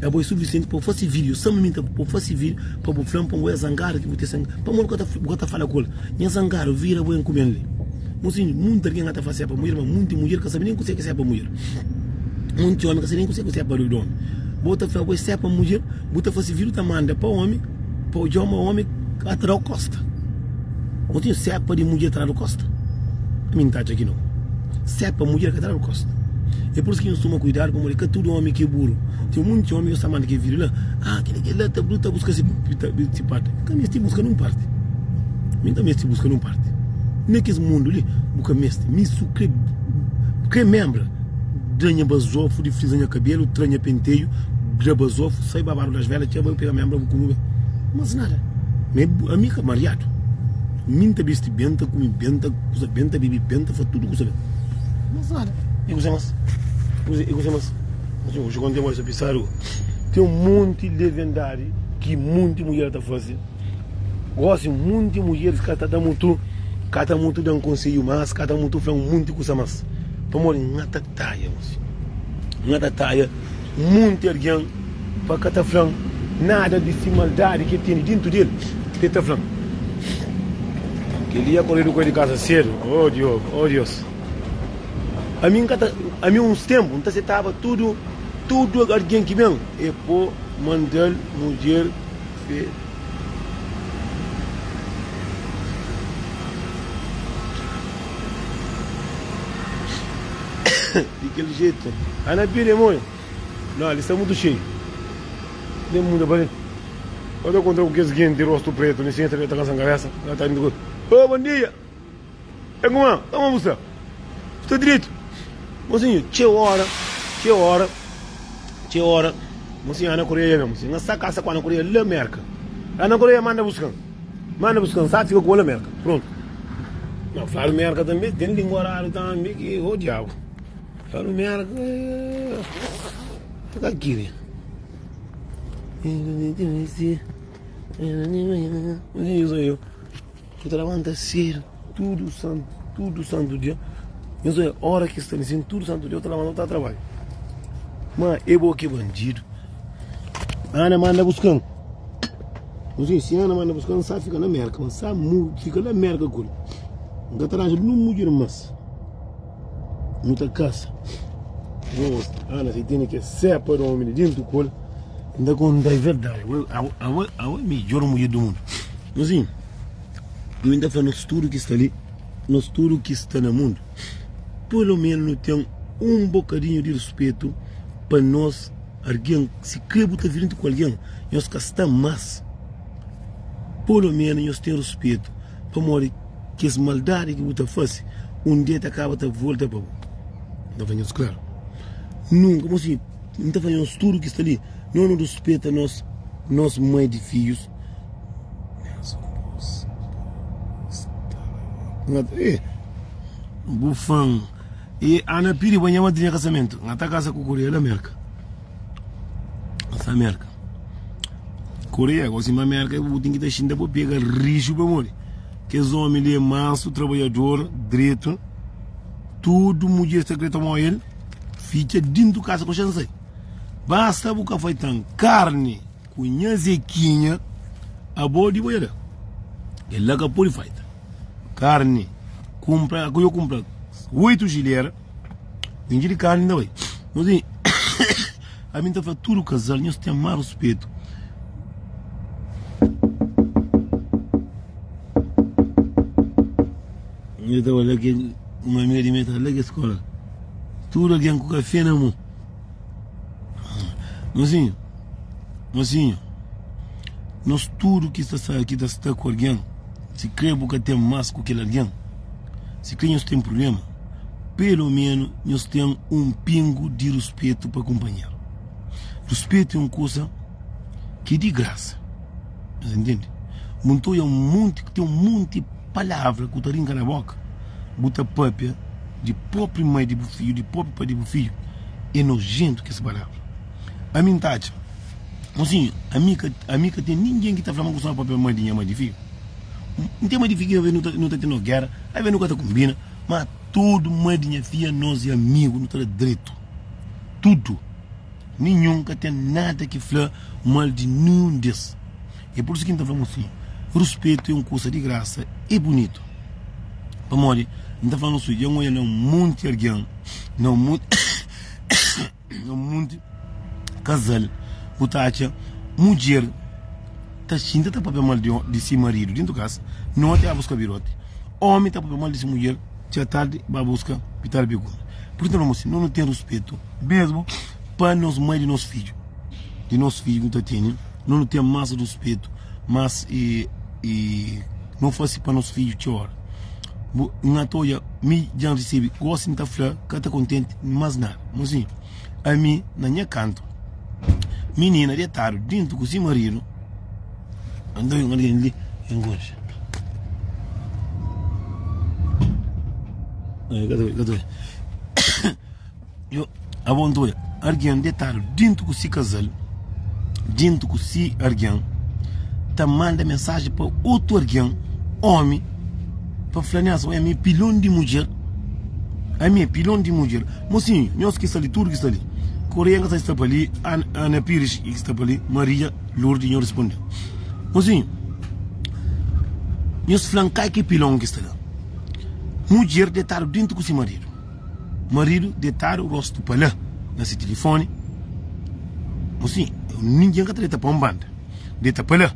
Abo é sufisienti pa bu fasi video, sama mi ta pa bu fasi video pa bu flan pa bu é zangadu ki bu ten sangi. Pamodi bu ka ta bu ka ta fala ku el, nha zangadu vira bu enkumen li. Mosinhu, munti algen ka ta fasi pa mudjer, ma munti mudjer ka sabi nen kuse ki sepa mudjer. Munti omi ka sabi nen kuse ki sepa di omi. Bo ta fla bo é sepa mudjer, bu ta fasi video ta manda pa omi. Pa odja ma omi ka ta dau kosta. Bo ten sepa di mudjer ta dadu kosta? Ami N ta atxa ki nau. Sepa mudjer ka ta dadu kosta. É pur isu ki nhos toma kuidadu pamodi ka tudu omi ki é buru. Ten munti omi ki sta manda kel video la, ah kila kila ta ta buska si parti. Ka mesti buska nun parti. Mi N ka meste buska nun parti Na kes mundu li bu ka meste Mi su kre kre menbra Da nha bazofu di friza nha kabelu Tra nha penteju Da bazofu Sai ba baru das vela Txeu bai pega menbra bu kume Mas nada Mi ami ka mariadu Mi N ta bisti ben N ta kume ben N ta kuza ben N ta bibi ben N ta faz tudu kuza ben Mas nada E kuze mas E kuze mas Oji konta bo esa pisadu Ten un monti leviandadi ki monti mudjer ta faze. Gosi munti mudjeris ka ta da mutu, ka ta mutu dan konsedju mas, ka ta mutu fla un munti kusa mas. Pamodi N ta taia, mosi. N ta taia munti algen pa ka ta fla-m nada di si maldadi ki el tene dintu di el, pa el ta fla-m. Kel-li ya koredu ku el di kasa sedu. Oh, Diogo, oh Dios. Ami N ka ta, ami uns tenpu N ta setaba tudu, tudu algen ki ben, e po manda-l mudjer. Fé. Di kel jetu. Ana pidi moi. Não, ali sta mutu xeiu. Nem muda pa li. Eu ta kontra ku kes genti rostu pretu, ni sin ta kansa kabesa. Ela ta indo ku. Oh, bom dia. É kuma? Como bu sta? Sta direito. Mozinho, txeu hora, txeu hora. Txeu ora, Mosinha Ana Koreia ben, mosinha. N sta kasa ku Ana Koreia la Merka. Ana Koreia manda buskan. Manda buskan, sa fika ku bo la Merka. Prontu. Ma fladu Merka tanbe ten lingua raru tanbe ki o diabu. Fladu Merka, ka kiri. Mosinha, Nu ta labanta sedu tudu santu, tudu santu dia. Nhos odja, ora ki sta li tudu santu dia, eu ta labanta, eu ta trabadja. Ma e bo ki é bandidu. Ana manda buskan. Nhos odja, si Ana manda buskan, N sa fika na Merka, N sa fika na Merka ku el. N ka ta ranja nun mudjer mas. Nu ta kasa. Nos, Ana, si tene ke sepa di omi di dintu ku el, N ta konta e verdadi. Abo, abo é midjor mudjer di mundu. Mozinhu, mi ta fla nos tudu ki sta li, nos tudu ki sta na mundu, pelo menu nu ten un bokadinhu di ruspetu pa nos algen. Si kre bu ta virinti ku algen, nhos ka sta mas. Pelo menu nhos ten ruspetu, pamodi kes maldadi ki bu ta fase, un dia ta kaba ta volta pa bo. N ta fla nhos klaru, nunka, mozinhu, N ta fla nhos tudu ki sta li, no nu ruspeta nos nos mai di fidjus. Bu fan e Ana pidi pa nha madrinha kasamentu. Nha ta kasa ku Koreia la Merka. Sa Merka. Koreia gosi ma Merka bu ten ki ta xinta bu pega rixu pamodi kes omi li é mansu, trabadjador, dretu. Tudu mudjer ta kre toma el fitxa dintu kasa ku xansai. Basta bu ka faitan karni. Ku nha Zequinha abo di boiada El la ka pode faita Karni Kumpra Ku yo kumpra 8 gilera Inji di karni nda bai Mozinho Ami nta fla tudu kazal Nhos ten más ruspetu Nha ta bai la ke Un amiga di mi ta la ke skola Tudu algen ku kafe na mon Mozinho, mozinho, nos tudu ki sta sa ki ta sta ku algen, si kre bu ka ten mas ku kel algen, si kre nhos ten prubléma, pelu menu nhos ten un pingu di ruspetu pa kunpanheru. Ruspetu é un kuza ki é di grasa, nhos intende? Bu nta odja un monti, ten un monti palavra ku ta rinka na boka, bu ta papia di propi mai di bu fidju, di propi pai di bu fidju, é nojentu kes palavra. Ami N ta atxa, mosinhu, ami ka, ami ka ten ningen ki ta fla ma N kustuma papia mal di nha mai di fidju. N ten mai di fidju ki aves nu ta, nu ta ten nos géra, aves nu ka ta konbina, ma tudu mai di nha fidja nos é amigu, nu ta da dretu, tudu. Ninhun ka ten nada ki fla mal di ninhun des. É pur isu ki N ta fla mosinhu, ruspetu é un kusa di grasa i bunitu. Pamodi N ta fla nos dja N odja na un monti algen, na un monti na un monti kazal, bu ta atxa mudjer ta xinta ta papia mal di si maridu dintu kasa, noti ba buska biroti, omi ta papia mal di si mudjer txeu tardi ba buska pital pa kume. Pur isu N ta fla mosinhu, no nu ten ruspetu mesmu pa nos mai di nos fidju, di nos fidju ki nu ta tene, no nu ten mas ruspetu, mas i. No fase pa nos fidju txeu ora. Bu N ta odja mi dja N resebe gosi N ta fla ka ta kontenti mas nada. Mosinhu, ami na nha kantu minina detadu dintu ku si maridu. N ta algen li N konxe. Ka ta odja. Yo, abo N ta odja algen detadu dintu ku si kazal, dintu ku si algen, ta manda mensaji pa otu algen, omi, pa fla nessa, oi, ami é pilon di mudjer, ami é pilon di mudjer. Mosinhu, nhos ki sta li, tudu ki sta li, Koreia ka sta pa li, Ana Pires ki sta pa li, Maria Lourdes, nhos responde. Mosinhu, nhos fla-m kai ki pilon ki sta la. Mudjer detadu dintu ku si maridu. Maridu detadu rostu pa la na si tilifoni. Mosinhu, ningen ka ta deta pa un banda, deta pa la.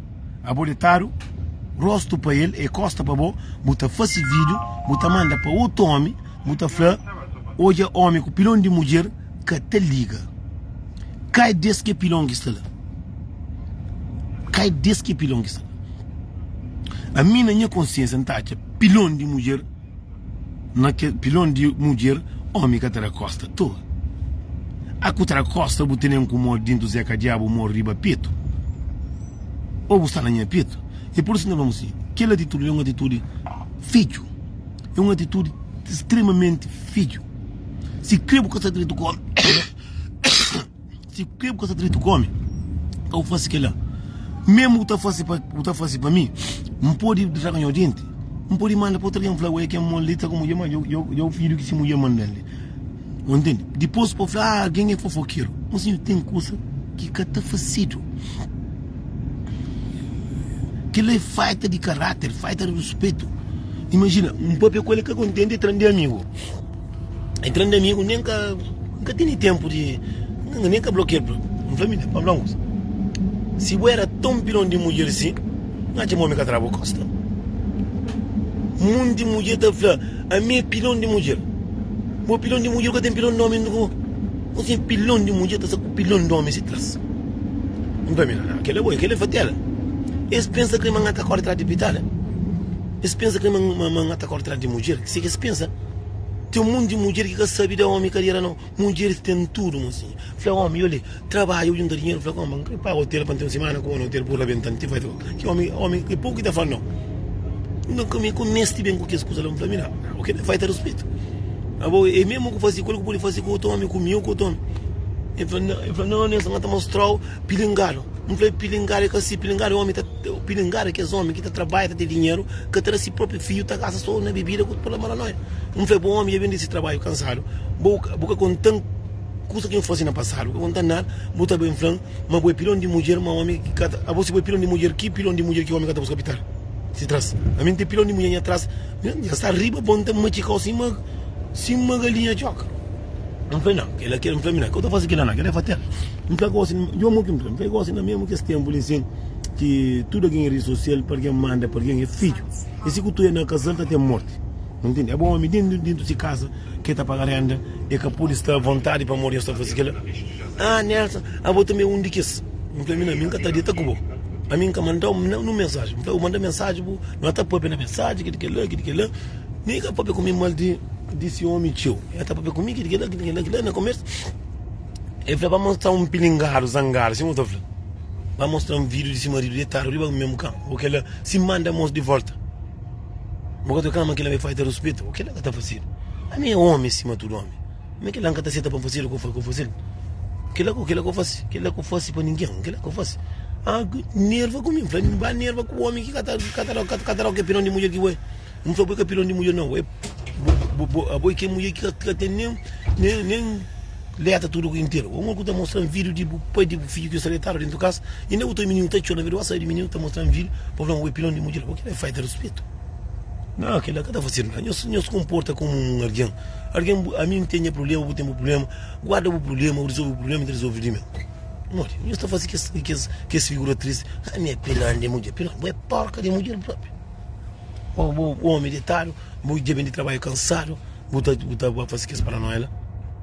Abo detadu rostu pa el, e kosta pa bo, bu ta fasi video, bu ta manda pa otu omi, bu ta fla, odja omi ku pilon di mudjer ka ta liga. Kai des ke pilon ki sta la. Kai des ke pilon ki sta la. Ami na nha konsiensia N ta atxa pilon di mudjer na ke pilon di mudjer omi ka ta da kosta toa. A ku ta da kosta bu tenen ku mo dintu zeka diabu mo riba petu o bu sta na nha petu. E pur isu N ta fla-m si kel atitudi li é un atitudi fedju, é un atitudi stremamenti fedju. Si kre bu ka sta dretu ku omi. Si kre bu ka sta dretu ku omi, ka bu fase kila. Mesmu bu ta fase pa bu ta fase pa mi, N pode raga nho denti, N pode manda pa otu algen fla, oi kel mon li ta ku mudjer, ma dja bu fidju ki si mudjer manda-l li. Bu ntende? Dipôs pa fla, ah algen é fofokeru. Mon sinhor, ten kusa ki ka ta fasedu. Kila é falta di karáter, falta di ruspetu. Imajina, N papia ku el, el ka kontenti, el tra-m di amigu. Entrando amigo nem ka nka tene tempo di nem ka bloqueia N fla minha pa fla un kusa si bu era tão pilon di mudjer si N atxa ma omi ka tra bu kosta munti mudjer ta fla ami é pilon di mudjer bo pilon di mudjer ka ten pilon di omi nunka bo bo ten pilon di mudjer ta sta ku pilon di omi si tras N fla minha kela bo kela é fatela es pensa ki ma N ta kore tras di pitada es pensa ki ma N ta kore tras di mudjer si ki es pensa. Ten munti mudjer ki ka sabe da omi kadera nau. Mudjeris ten tudu mosinha. Fla omi, oli, trabadja bu junta dinheru. Fla omi, N kre paga otel pa N ten un simana ku bo na otel bu rabenta-m ti fai Ki omi, omi e poku ki ta fla nau. N ka mi ku mesti ben ku kes kusa la. N fla mi na, oke, fai ta rispitu. Abo e mesmu ku fasi ku el ku pudi fasi ku otu omi, ku mi o ku otu omi. El fla, el fla, nau, Nelson, N ta mostrau pilingadu. N fla, pilingadu e ka si, pilingadu e omi ta, pilingadu e kes omi ki ta trabadja ta ten dinheru. Ka ta da si propi fidju ta gasta so na bebida ku pula maranoia. N fla, bo omi dja ben di si trabadju kansadu, bo bu ka kontan kusa ki N fasi na pasadu, bu ka kontan nada, bu ta ben flan ma bo é pilon di mudjer, ma omi ki ka ta, abo si bo é pilon di mudjer, ki pilon di mudjer ki omi ka ta buska pitar si tras? Ami N ten pilon di mudjer nha tras, nha sta riba bo N ta matxikau sima sima galinha txoka. N fla, nau, kila ki, N fla, mi na, ka bu ta fasi kila na, kila é fatel. N fla gosi, djo mo ki N fla, N fla gosi na mesmu kes tempu li sin. Ki tudu algen é redi sosial pa algen manda pa algen é fidju e si ku tuia na kazal ta ten morti ntende abo omi dentu dentu si kasa ke ta paga renda e ka pudi sta avontadi pamodi nhos ta fasi kila ah Nelson abo tanbe é un di kes N fla mi na mi N ka ta dita ku bo ami N ka mandau nu mensaji N fla bu manda mensaji bu no ta papia na mensaji kili kila kili kila mi ka papia ku mi mal di di si omi txeu e ta papia ku mi kili kila kili kila kila na komersu e fla pa mostra un pilingadu zangadu sima bu ta fla. Ba mostra-m vídiu di si maridu detadu riba mesmu kama. Ô kela, si manda mos di volta. Bo ka ta kama kila me falta ruspetu. Ô kela ka ta fasidu. Ami é omi sima tudu omi. Mi kela N ka ta seta pa N fasidu ku ku fasil. Kela ku kela ku fasi, kela ku fasi pa ningen, kela ku fasi. Ah, nerva ku mi, N fla, ba nerva ku omi ki ka ta ka ta ka ta da ke pilon di mudjer ki bo é. N fla, bo é ka pilon di mudjer nau, bo é bo bo abo é ke mudjer ki ka ten nen nen nen Leta tudu ku interu. Un ku ta mostra-m vídiu di bu pai di bu fidju ki sta detadu dentu kasa, inda bu ta mininu ta txora, na verdadi di mininu ta mostra-m vídiu pa fla-m oi pilon di mudjer, bo kila é falta ruspetu. Nau, kila ka ta fasedu nada. Nhos nhos konporta komu un algen. Algen bu ami N ten nha prubléma, bu ten bu prubléma, guarda bu prubléma, bu rizolve bu prubléma, N ta rizolve di meu. Modi? Nhos ta fase kes kes kes figura tristi, ami é pilon di mudjer, pilon, bu é porka di mudjer propi. Bo bu omi detadu, bu dja ben di trabadju kansadu. Bu ta bu ta fasi kes paranoia la.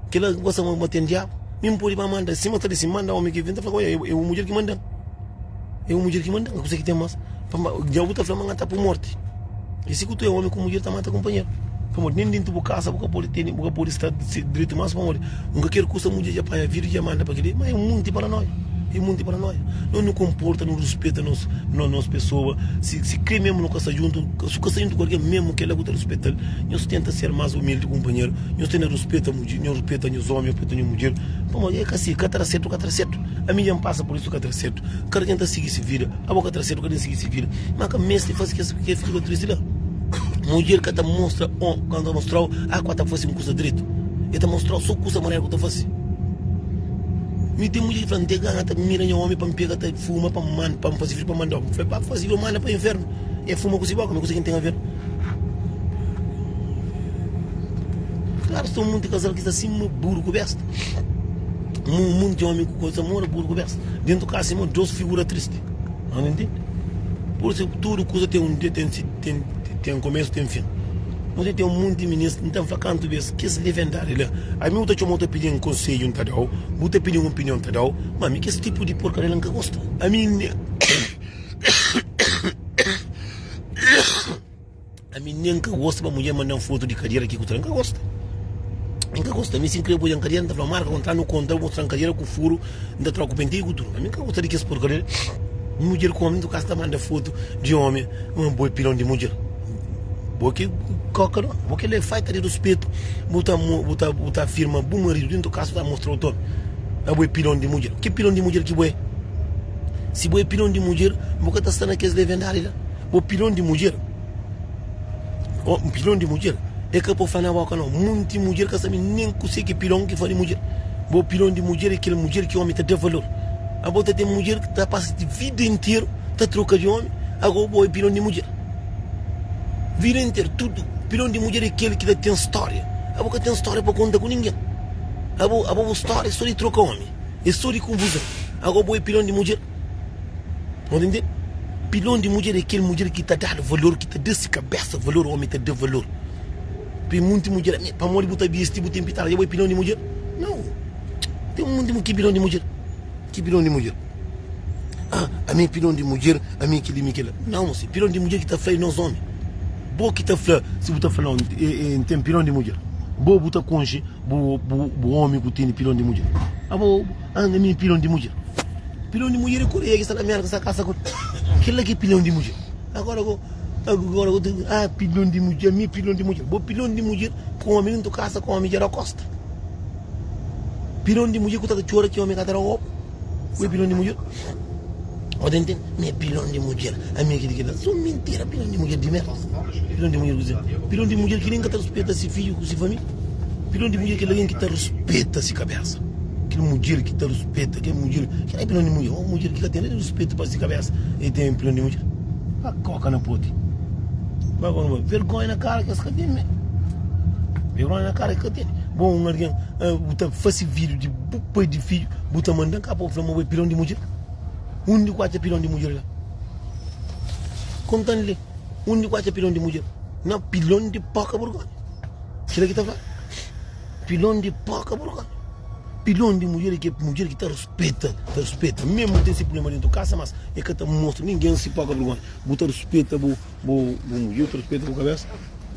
Kila gosta ma ma ten diabu. Mi N podi ba manda sima ta disi manda omi ki vin ta fla oia é un mudjer ki mandan. É un mudjer ki mandan kusa ki ten mas. Pamba diabu ta fla ma N ta pu morti. I si ku tu é omi ku mudjer ta mata kunpanheru. Pamodi nen dintu bu kasa bu ka pode tene, bu ka pode sta dritu mas pamodi un ka ker kusa mudjer dja panha vídiu dja manda pa kili. Ma é munti paranoia, é munti paranoia. Nos nu konporta, nu ruspeta nos nos pesoa. Si si kre mesmu nu ka sta djuntu, si bu ka sta djuntu ku algen mesmu kila bu ta ruspetal. Nhos tenta ser mas umildi kunpanheru, nhos tenta ruspeta mudjer, nhos ruspeta nhos omi, ruspeta nhos mudjer. Pamodi é ka si, ka ta da sertu, ka ta da sertu. Ami dja N pasa pur isu ka ta da sertu. Kada ken ta sigi si vida. Abo ka ta sertu ka ten sigi si vida. Ma ka meste fasi kes kes fika tristi la. Mudjer ka ta mostra o ka ta mostrau a ku ta fasi un kusa dretu. E ta mostrau so kusa maneru ku ta fasi. Mi ten mudjer ki fla, N ten gana ta mira nha omi pa N pega ta fuma pa N manda pa N fasi fiju pa N mandau. N fla, pa fasi fiju manda pa infernu. E fuma ku si boka, mi kusa ki N ten aver. Klaru sta un monti kazal ki sta sima buru ku besta. Un monti omi ku koisa mora buru ku besta. Dentu kasa sima dos figura tristi. Anda ntende? Pur isu tudu kusa ten un dia, ten ten ten komesu, ten fin. Nos ten un monti minis, N ta fla kantu bes kes levendadi la. Ami bu ta txoma, bu ta pidi-m konsedju, N ta da-u. Bu ta pidi-m opinion, N ta da-u. Ma ami kes tipu di porkaria la N ka gosta. Ami Ami nen ka gosta pa mudjer mandan fotu di kadera ki ku tra. N ka gosta. N ka gosta. Ami si N kre poi na kadera, N ta fla, marka kontra nu konta, bu mostran kadera ku furu, N ta troka ku penteio ku tudu. Ami N ka gosta di kes porkaria. Mudjer ku omi, ntu kasa ta manda fotu di omi, ma bo é pilon di mudjer. Bo ki koka no, bo ki le falta di ruspetu, bu ta bu ta bu ta afirma bu maridu dentu kasa, bu ta mostra otu omi, ma bo é pilon di mudjer. Ki pilon di mudjer ki bo é? Si bo é pilon di mudjer, bu ka ta sta na kes levendadi la. Bo pilon di mudjer, oh, pilon di mudjer, é ka pa fla na boka no. Munti mudjer ka sabe nen kuse ki pilon ki fla di mudjer. Bo pilon di mudjer é kel mudjer ki omi ta da valor. Abo ta ten mudjer ki ta pasa di vida interu ta troka di omi, ago bo é pilon di mudjer. Vida interu, tudu. Pilon di mudjer é kel ki ta ten stória. Abo ka ten stória pa konta ku ningen. Abo, abo bu stória é so di troka omi, é so di konfuzon. Ago bo é pilon di mudjer. Nhos ntende? Pilon di mudjer é kel mudjer ki ta dadu valor, ki ta da si kabésa valor, ómi ta da valor. Tem munti mudjer, ami, pamodi bu ta bisti, bu ten pitada, dja bo é pilon di mudjer? Nau. Tem munti ki pilon di mudjer, ki pilon di mudjer. Ah, ami é pilon di mudjer, ami é kel-li, ami é kel-la. Nau, mosi, pilon di mudjer ki ta fla é nos ómi. Bo ki ta fla, si bu ta fla, nau, N ten pilon di mudjer. Bo bu ta konxe bu, bu, bu ómi ku tene pilon di mudjer. Abo, ami é pilon di mudjer. Pilon di mudjer é koreia ki sta na Merka sta kasa ku kel la ki é pilon di mudjer agora go agora go ah pilon di mudjer mi pilon di mudjer bo pilon di mudjer ku omi nuntu kasa ku omi dja da kosta pilon di mudjer ku ta txora ki omi ka ta da obu bo é pilon di mudjer bo ta intende mi é pilon di mudjer ami é kili kila so mintira pilon di mudjer di merda pilon di mudjer ku ze pilon di mudjer ki nen ka ta rispeta si fidju ku si familia pilon di mudjer kel algen ki ta rispeta si kabesa. Kel mudjer ki ta ruspeta, kel mudjer, kel é pilon di mudjer, un mudjer ki ka ten ruspetu pa si kabesa, el ten pilon di mudjer. Pa koka na poti. Pa koka na poti. Vergonha na kara ki es ka ten me. Vergonha na kara ki ka ten. Bo un algen, bu ta fasi video di bu pai di fidju, bu ta mandan ka pa bu fla ma bo é pilon di mudjer. Undi ku atxa pilon di mudjer la? Kontan li, undi ku atxa pilon di mudjer? Na pilon di poka burgonha. Kila ki ta fla. Pilon di poka burgonha. Pilon di mudjer é ke mudjer ki ta ruspeta, ta ruspeta. Mesmu ten si problema dentu kasa, mas e ka ta mostra ningen si poka burgonha. Bu ta ruspeta bu bu bu mudjer, bu ta ruspeta bu kabesa,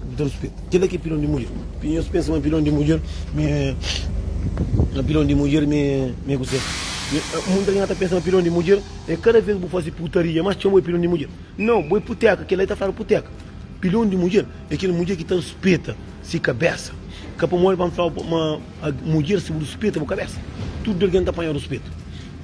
bu ta ruspeta. Kila ki é pilon di mudjer. Nhos pensa ma pilon di mudjer mi é ma pilon di mudjer mi é mi é kuse? Munta algen ta pensa ma pilon di mudjer é kada vez bu fasi putaria, mas txeu bo é pilon di mudjer. Nau, bo é puteka, kila ta fladu puteka. Pilon di mudjer é kel mudjer ki ta ruspeta si kabesa. Ka pamodi pa N fla-u ma mudjer si bu ruspeta bu kabesa, tudu algen ta panha ruspetu.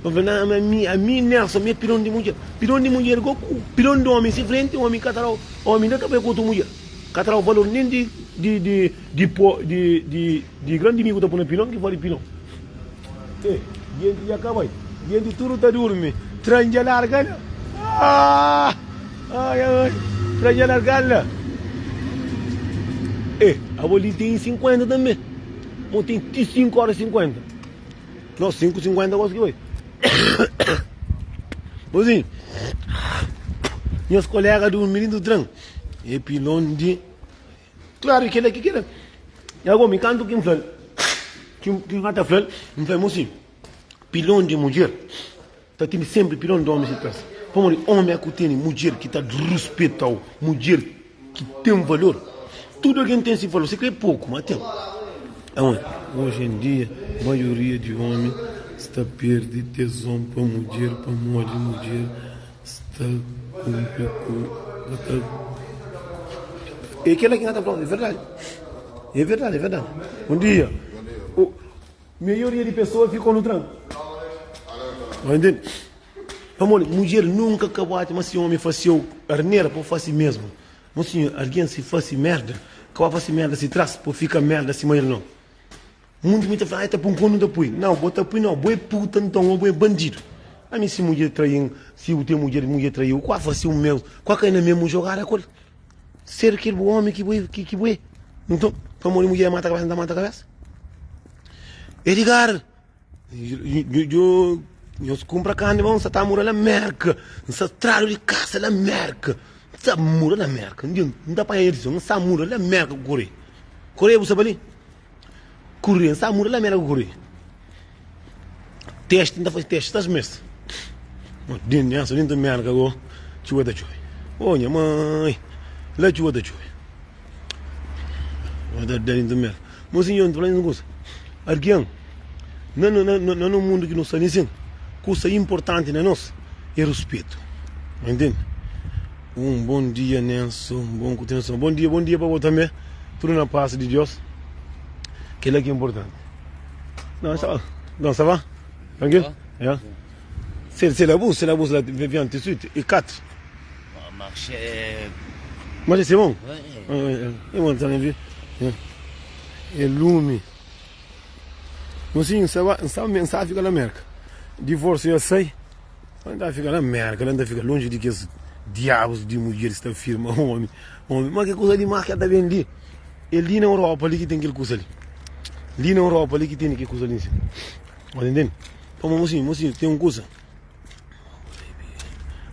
Pa fla, na, ami, ami Nelson, mi é pilon di mudjer. Pilon di mudjer igual ku pilon di omi si frenti, omi ka ta da-u, omi inda ta bai ku otu mudjer. Ka ta da-u valor nen di, di, di, di po, di, di, di grandi mi ku ta pui na pilon ki fla di pilon. Eh, jenti dja ka bai, jenti tudu ta durmi, tren dja larga la. Ah! Ai, ai, tren dja larga la. Eh, abo li ten 50 tanbe. Mo ten ti 5 ora 50. No, 5 50 gosi ki bai. Mozinho, nhas kolega durmi dintu tren. E pilon di Klaru kela ki kela. E ago mi kantu ki N fla-l, ki N ka ta fla-l, N fla-l mosi, pilon di mudjer ta tene senpri pilon di omi si tras. Pamodi omi é ku tene mudjer ki ta ruspeta-u, mudjer. ki ten valor. Tudu algen ten si valor, si kre poku, ma ten. Aonde? Oji en dia, maioria di omi sta perde tezon pa mudjer pamodi mudjer sta kunpri ku ka ta. É kela ki N ta fla, é verdadi. É verdadi, é verdadi. Bon dia. Maioria di pesoa fika nu tranku. Entende? Pamodi mudjer nunka ka bu atxa ma si omi fase-u arnera pa bu fase mesmu. Mon sinhor, algen si fase merda, ka ba fase merda si tras pa fika merda sima el no. Munti mi ta fla, ai ta pun konu ta pui. Nau, bo ta pui nau, bo é puta nton, o bo é bandidu. Ami si mudjer train, si bu ten mudjer, mudjer traiu, kua fase un mesmu, kua kai na mesmu jogada ku el. Ser kel bu omi ki bu é, ki bu é. Nton, pamodi mudjer mata kabesa, N ta mata kabesa. Edgar! Nhos kunpra karni ma N sa ta mora na Merka N sa tradu di kasa na Merka N sa mora na Merka N ta panha nha N sa mora na Merka ku kore Kore bu sa pa li? Kore N sa mora na Merka ku kore Testi N ta fasi testi tas mes Dentu Merka go txuba ta txobe Oh nha mai La txuba ta txobe Dentu Merka Mosinhu N ta fla nhos un kusa Algen Na na no mundu ki no sta li sin, kusa inportanti na nos é ruspetu. Bu intende? Un bon dia Nelson, bon kontinuason. Bon dia, bon dia pa bo tanbe. Tudu na pas di Dios. Kila ki é inportanti. Não, ça va. Não, ça va? Tranquilo? Yeah. C'est c'est la bourse, c'est la bourse là, vient tout de suite. E 4. Marché. Marché c'est bon? Ouais. Ouais, ouais. É bom, tá vendo? É lume. Mosinhu, N staba, N staba, N staba fika na Merka. Divorsiu ya sai, ma N ta fika na Merka, la N ta fika lonji di kes diabus di mudjeris ta firma omi, omi. Ma ke kusa di mas ke ta ben li? É li na Europa li ki ten kel kusa li. Li na Europa li ki ten kel kusa li nsin. Bo ta ntende? Pamodi mosinhu, mosinhu, ten un kusa.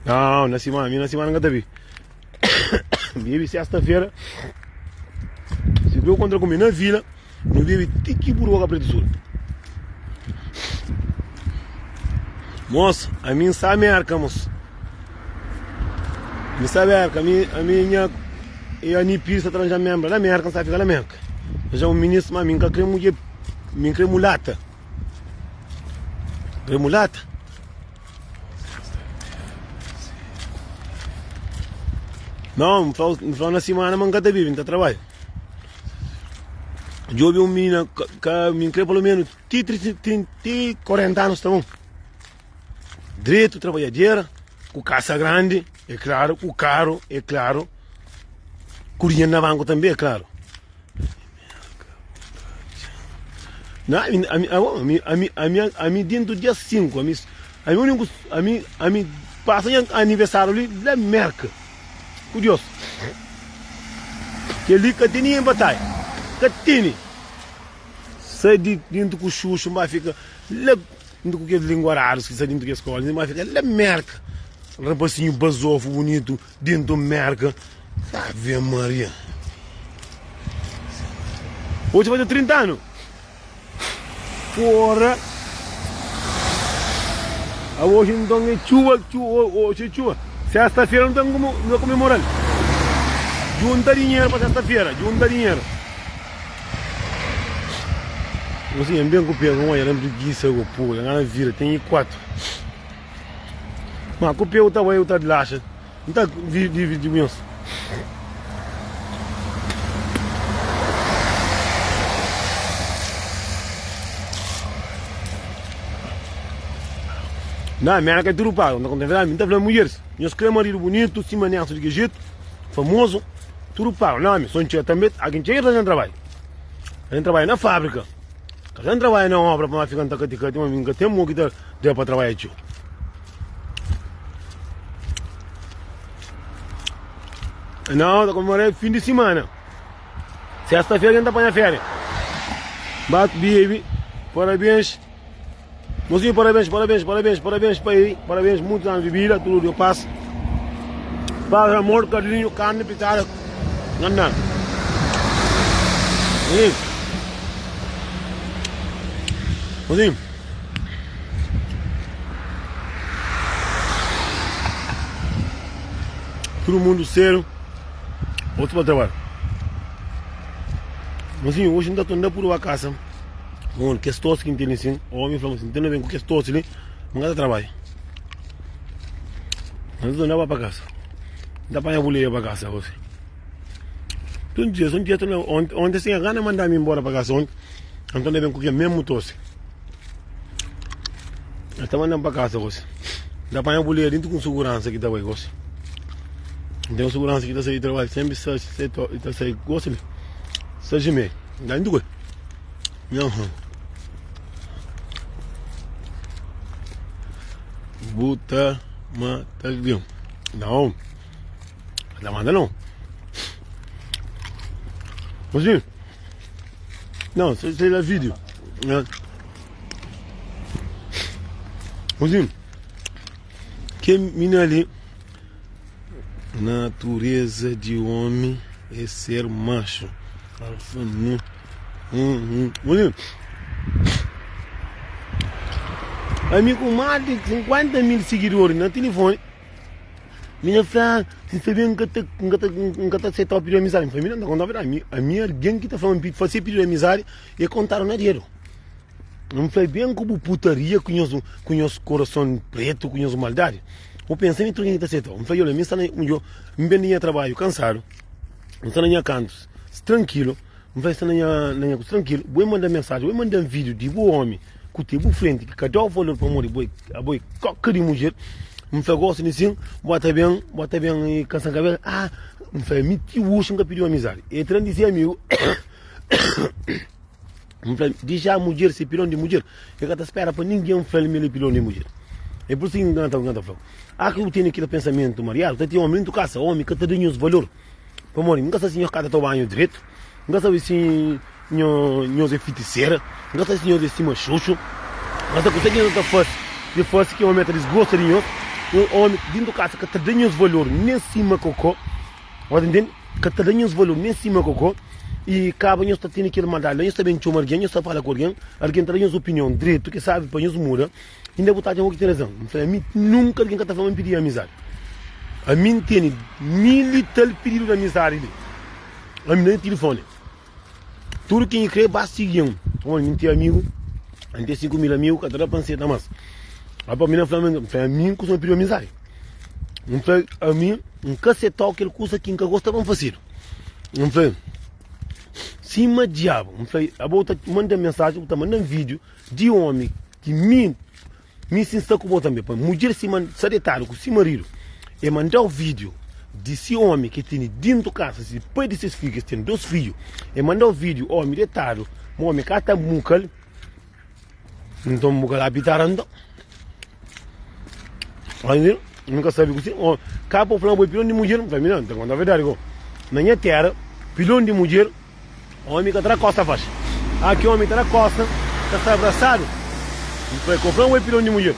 Nau, na simana, mi na simana N ka ta bi. Bebe sesta-fera, si bu kontra ku mi na vila. Nu bebe ti ki bu roga pretu sul. Mos, ami N sta Merka, mos. Mi sta Merka, ami, ami nha e Ani Pires ta tranja membra la Merka, N sta fika la Merka. Já un ministru, ma ami N ka kre mudjer, mi N kre mulata. Kre mulata. Não, N fla, N fla na simana ma N ka ta bebe, N ta trabadja. Djobe un minina ka mi kre pelo menos ti ti 40 anos ta bon. Dretu, trabadjadera, ku kasa grandi, é klaru, ku karu, é klaru, ku dinheru na banku tanbe, é klaru. Na, ami, ami, ami, ami, ami, ami dentu dia 5, ami, ami uniku, ami, ami pasa nha aniversário li la Merka. Ku Dios. Kel-li ka tene ningen batalha. Ka tene. Sai di dintu ku xuxu, N ba fika la dintu ku kes linguaradus ki sta dintu kes skola. N ba fika la Merka. Rapasinhu bazofu bunitu dintu Merka. Ave Maria. Oji faze 30 anu. Porra! Aoji nton é txuba, txuba, oji é txuba. Sesta-fera nu ta nu ta komemora-l. Djunta dinheru pa sesta-fera, djunta dinheru. Mosinha, N ben ku pé, N odja la N prigisa ku pô, N gana vira, ten i 4. Ma ku pé u ta bai u ta dilaxa. N ta vive di nhos. Na Amérika é tudu pagu. N ta konta verdadi, mi N ta fla mudjeris, nhos krê maridu bunitu sima Nelson di ki jetu, famozu, tudu pagu. Na ami, so N txega tanbe, algen txega ta da-m trabadju. N trabadja na fábrika, ka ta trabadja na obra pa fika ta kati-kati, ma mi N ka ten mo ki ta da pa trabadja txeu. Não, ta comemora fim de semana. Sexta-feira a gente apanha férias. Bate baby, parabéns. Mozinho, parabéns, parabéns, parabéns, parabéns para aí. Parabéns, muitos anos de vida, tudo de paz. Paz, amor, carinho, carne picada. Não, não. Mozinho. Tudu mundu sedu. Otu pa trabalhu. Mosinhu, oji N ta torna puru ba kasa. Bon, kes tosi ki N tene sin, omi fla-m sin, N tene ben ku kes tosi li, N ka ta trabadja. N ta torna ba pa kasa. N ta panha buleia pa kasa gosi. Tudu dia, son dia, onti, onti sin, gana manda-m inbora pa kasa onti, N torna ben ku kel mesmu tosi. El ta manda-m pa kasa gosi. N ta panha buleia dintu ku un suguransa ki ta bai gosi. N ten un suguransa ki ta sai di trabadju senpri sa seti ora, ta sai gosi li seis i meia. N ta dintu ku el. Nha. Bu ta mata algen? Nau, N ta mata nau. Gosi. Não, sei lá vídeo. Mozinho, que mina ali? Natureza de homem é ser macho. Mozinho, ami com mais de 50 mil seguidores na telefone. Minha fla, si sabe N ka ta, N ka ta, N ka ta setau pidi amizadi. N fla, mi na N ta konta verdadi. Mi, ami algen ki ta fla-m pi fase pididu amizadi, e kontadu na dedu. N fla, ben ku bu putaria, ku nhos, ku nhos korason pretu, ku nhos maldadi. Bu pensa mi tudu algen ki ta setau. N fla, ola, mi sta na, yo, N ben di nha trabadju kansadu, N sta na nha kantu trankilu, N fla, N sta na nha, na nha kusa trankilu, bu e manda mensaji, bu e manda-m vídiu di bu omi. ku te bu frenti ki ka dau valor pamodi bo abo é koka di mudjer N fla gosi di sin bo ta ben bo ta ben i kansa kabesa ah N fla mi ti oxi N ka pidiu amizadi e tran di si amigu N fla dixa mudjer se pilon di mudjer e ka ta spera pa ningen flal ma el é pilon di mudjer é pur isu ki N ta N ta flau ah ki bu tene kila pensamentu mariadu ta ten omi dentu kasa omi ka ta da nhos valor pamodi N ka sabe si nhos ka ta toma banhu dretu N ka sabe si Nho, nhos é fitisera, N ka sabe si nhos é sima xuxu, N ka sabe kuse ki nhos ta fase, di fase ki omi ta disgosta di nhos, un omi dintu kasa ka ta da nhos valor nen sima kokó, bo ta ntende? Ka ta da nhos valor nen sima kokó, i kaba nhos ta tene kel maldadi la, nhos ta ben txoma algen, nhos ta fala ku algen, algen ta da nhos opinion dretu ki sabe pa nhos muda, inda bu ta atxa ma bu ki ten razon. N fla, ami nunka algen ka ta fla ma N pidi amizadi, ami N tene mil i tal pididu di amizadi li, ami na tilifoni. Tudu ken ki kre ba sigi-m. Pamodi mi N ten amigu, N ten 5 mil amigu, ka ta da pa N seta mas. Apa mi na fla, N fla ami N kustuma pidi amizadi. N fla ami N ka setau kel kusa ki N ka gosta pa N fasedu. N fla sima diabu, N fla abo bu ta manda-m mensaji, bu ta manda-m vídiu di omi ki mi Mi si nsta ku bo tanbe. Pa mudjer si sta detadu ku si maridu, e mandau video di si omi ki tene dintu kasa, si pai di ses fidju, ki es tene dos fidju, e mandau video omi detadu, ma omi ka ta mukal, nton bu ka ta apitara nton. Ami N ka sabi kusi, ka pa fla bo é pilon di mudjer, N fla mi na, N ta konta verdadi go. Na nha tera, pilon di mudjer. Omi ka ta da kosta faxi. Ah ki omi ta da kosta, ta sta abrasadu. N fla, ko fla-m oi pilon di mudjer.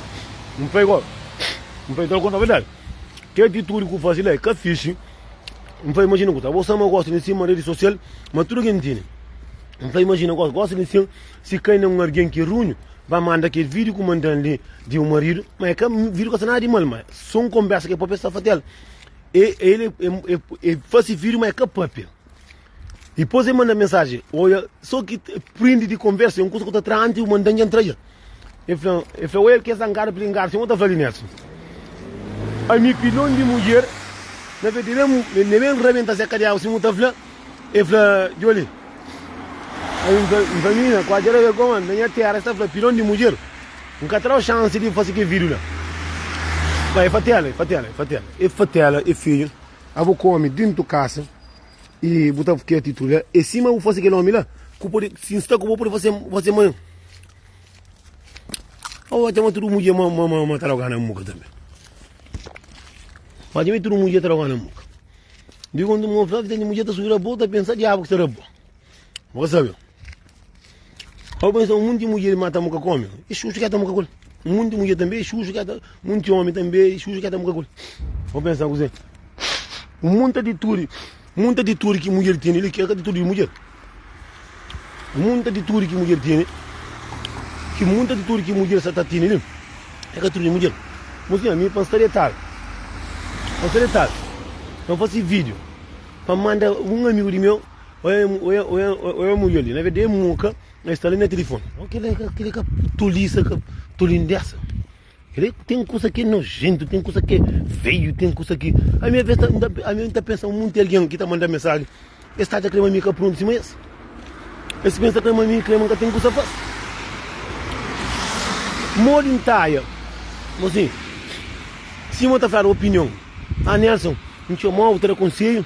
N fla igual. N fla, nton konta verdadi. Ki atitudi ku fasi la é ka fixi. N fla, imajina ku ta bo sama gosi di sima redi sosial, ma tudu algen tene. N fla, imajina gosi, gosi di sin, si kai na un algen ki é runhu, ba manda kel vídiu ku mandan li di un maridu, ma é ka vídiu ka sta nada di mal, ma so un konbersa ki papia sta fatel. E, ele, e, e, e fasi vídiu, ma é ka papia. Dipôs el manda mensajen, Oia, sô ki prende di konversa é un kuza ku ta tra antis bu manda-m dja N tra dja. El fla, el fla, oia, el ke zangadu pli ngadu, sin bo ta fla di Nelson. Ami pilon di mudjer, na ve debe, debe rabenta se kadiabu sin bo ta fla. El fla, djoli, ami N fla, N fla minina, kua dja rabe koma, na nha tera es ta fla pilon di mudjer, N ka tra-u xansi di fase kel vídiu la. Ba, e fatela, e fatela, e fatela, e fatela, e fidju, abo ku omi dintu kasa. I bu ta ki atitudi la é sima bu fase kel omi la ku pode si N sta ku bo pode fase fase ma Ô atxa ma tudu mudjer ma ma ma ma ta da gana muka tanbe Atxa ma tudu mudjer ta da gana muka Di kontu mo fla ki mudjer ta subi la bo ta pensa diabu ki sta da bo Bo ka sabe Ô pensa un monti mudjer mata muka ku omi é xuxu ki ta muka ku el Un monti mudjer tanbe é xuxu ki ta monti omi tanbe é xuxu ki ta muka ku el Bo pensa kuzê Un monti atitudi, monti atitudi ki mudjer tene li, ki é ka atitudi di mudjer. Monti atitudi ki mudjer tene, ki monti atitudi ki mudjer sa ta tene li, é ka atitudi di mudjer. Mo sin, ami pa N sta detadu, pa N sta detadu, pa N fasi vídiu. Pa manda un amigu di meu, oia oia oia oia mudjer li, na verdadi é muka, ma sta li na tilifoni. Ô kila é kila é ka tolisa, ka tolindesa. Kila ten kusa ki é nojentu, ten kusa ki é feiu, ten kusa ki ami aves ta ami ta pensa munti algen ki ta manda mensajen, es ta atxa krê ma mi ka prontu sima es. Es pensa krê ma mi krê ma N ka ten kusa fasi. Modi N ta aia? Mosinhu, sima ta fladu opinion. Ah Nelson, N txomau bu ta da konsedju,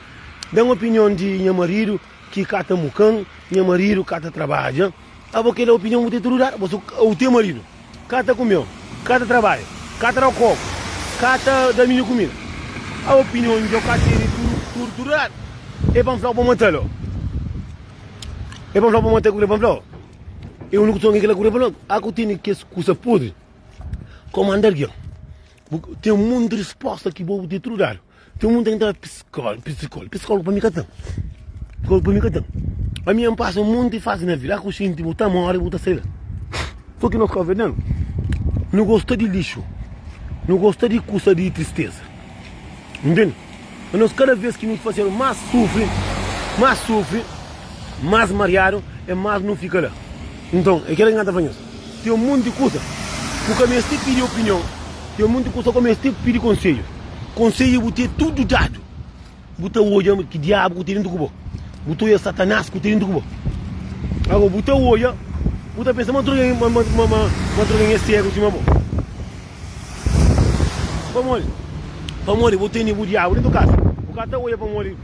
da-m opinion di nha maridu ki ka ta muka-m, nha maridu ka ta trabadja. Abo ke da opinion bu ten tudu dadu, bo so u ten maridu ka ta kumeu, ka ta trabadja, ka ta dau kopu, ka ta da minhu kumida. A opinion djo ka tene tudu tudu tudu dadu. E pa N flau pa matal o? E pa N flau pa matal ku kre pa N flau? E uniku son ke kila ku kre pa flau? A ku tene kes kusa podri komanda algen. Bu ten monti risposta ki bo bu ten tudu dadu. Ten munta ki ta psikólogu, psikólogu, psikólogu pa mi ka ten. Psikólogu pa mi ka ten. Ami N pasa un monti fasi na vida, ku xinti bu ta móre bu ta sai la. So ki nos kabuverdianu nu gosta di lixu, nu gosta di kusa di tristeza. Ntende? Nos kada vez ki nu fasedu más sufri, más sufri, más mariadu e más nu fika la. Nton, é kila ki N ta fla nhos. Ten un monti kusa ku ka meste pidi opinion, ten un monti kusa ku ka meste pidi konsedju. Konsedju bu ten tudu dadu. Bu ta odja ki diabu ku ten dentu ku bo. Bu ta odja Satanas ku ten dentu ku bo. Agora bu ta odja, bu ta pensa ma otru algen, ma, ma, ma, ma otru algen é segu sima bo. Pamodi? Pamodi bu tene bu diabu dentu kasa. Bu ka ta odja pamodi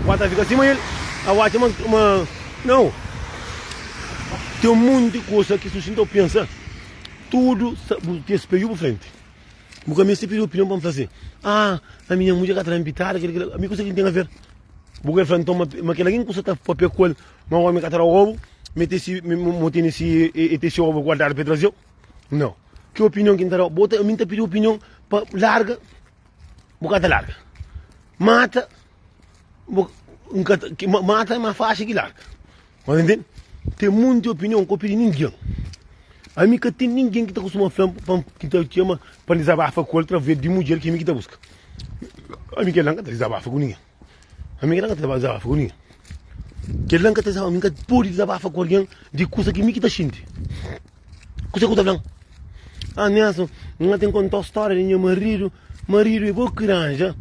bu ta fika sima el. A bu atxa ma, ma nau. Ten un monti kusa ki su ta pensa tudu bu ten spedju bu frenti. Bu ka meste pidi opinion pa N fla si, Ah, ami nha mudjer ka ta da-m pitada, kila, kila. Ami kusa ki N ten aver? Bu ka fla nton ma kel algen ku sa ta papia ku el ma omi ka ta da obu, ma e ten si, ma tene si, e ten si obu guardadu pa e traze-u? Nau. Ki opinion ki N ta da-u? Bo ta, ami N ta pidi opinion pa larga, bu ka ta larga. Mata, bu, N ka ta, mata é más faxi ki larga. Mas ntende? Ten monti opinion ka pidi ningen. Ami ka ten ningen ki ta kustuma fla-m pa N ki ta txema pa N dizabafa ku el através di mudjer ki mi ki ta buska. Ami kel-la N ka ta dizabafa ku ningen. Ami kel-la N ka ta dizabafa ku ningen. Kel-la N ka ta dizabafa, mi N ka pode dizabafa ku algen di kusa ki mi ki ta xinti. Kuse ku ta fla-m? Ah, Nelson, N ka ten konta-u stória di nha maridu. Maridu é bo ki ranja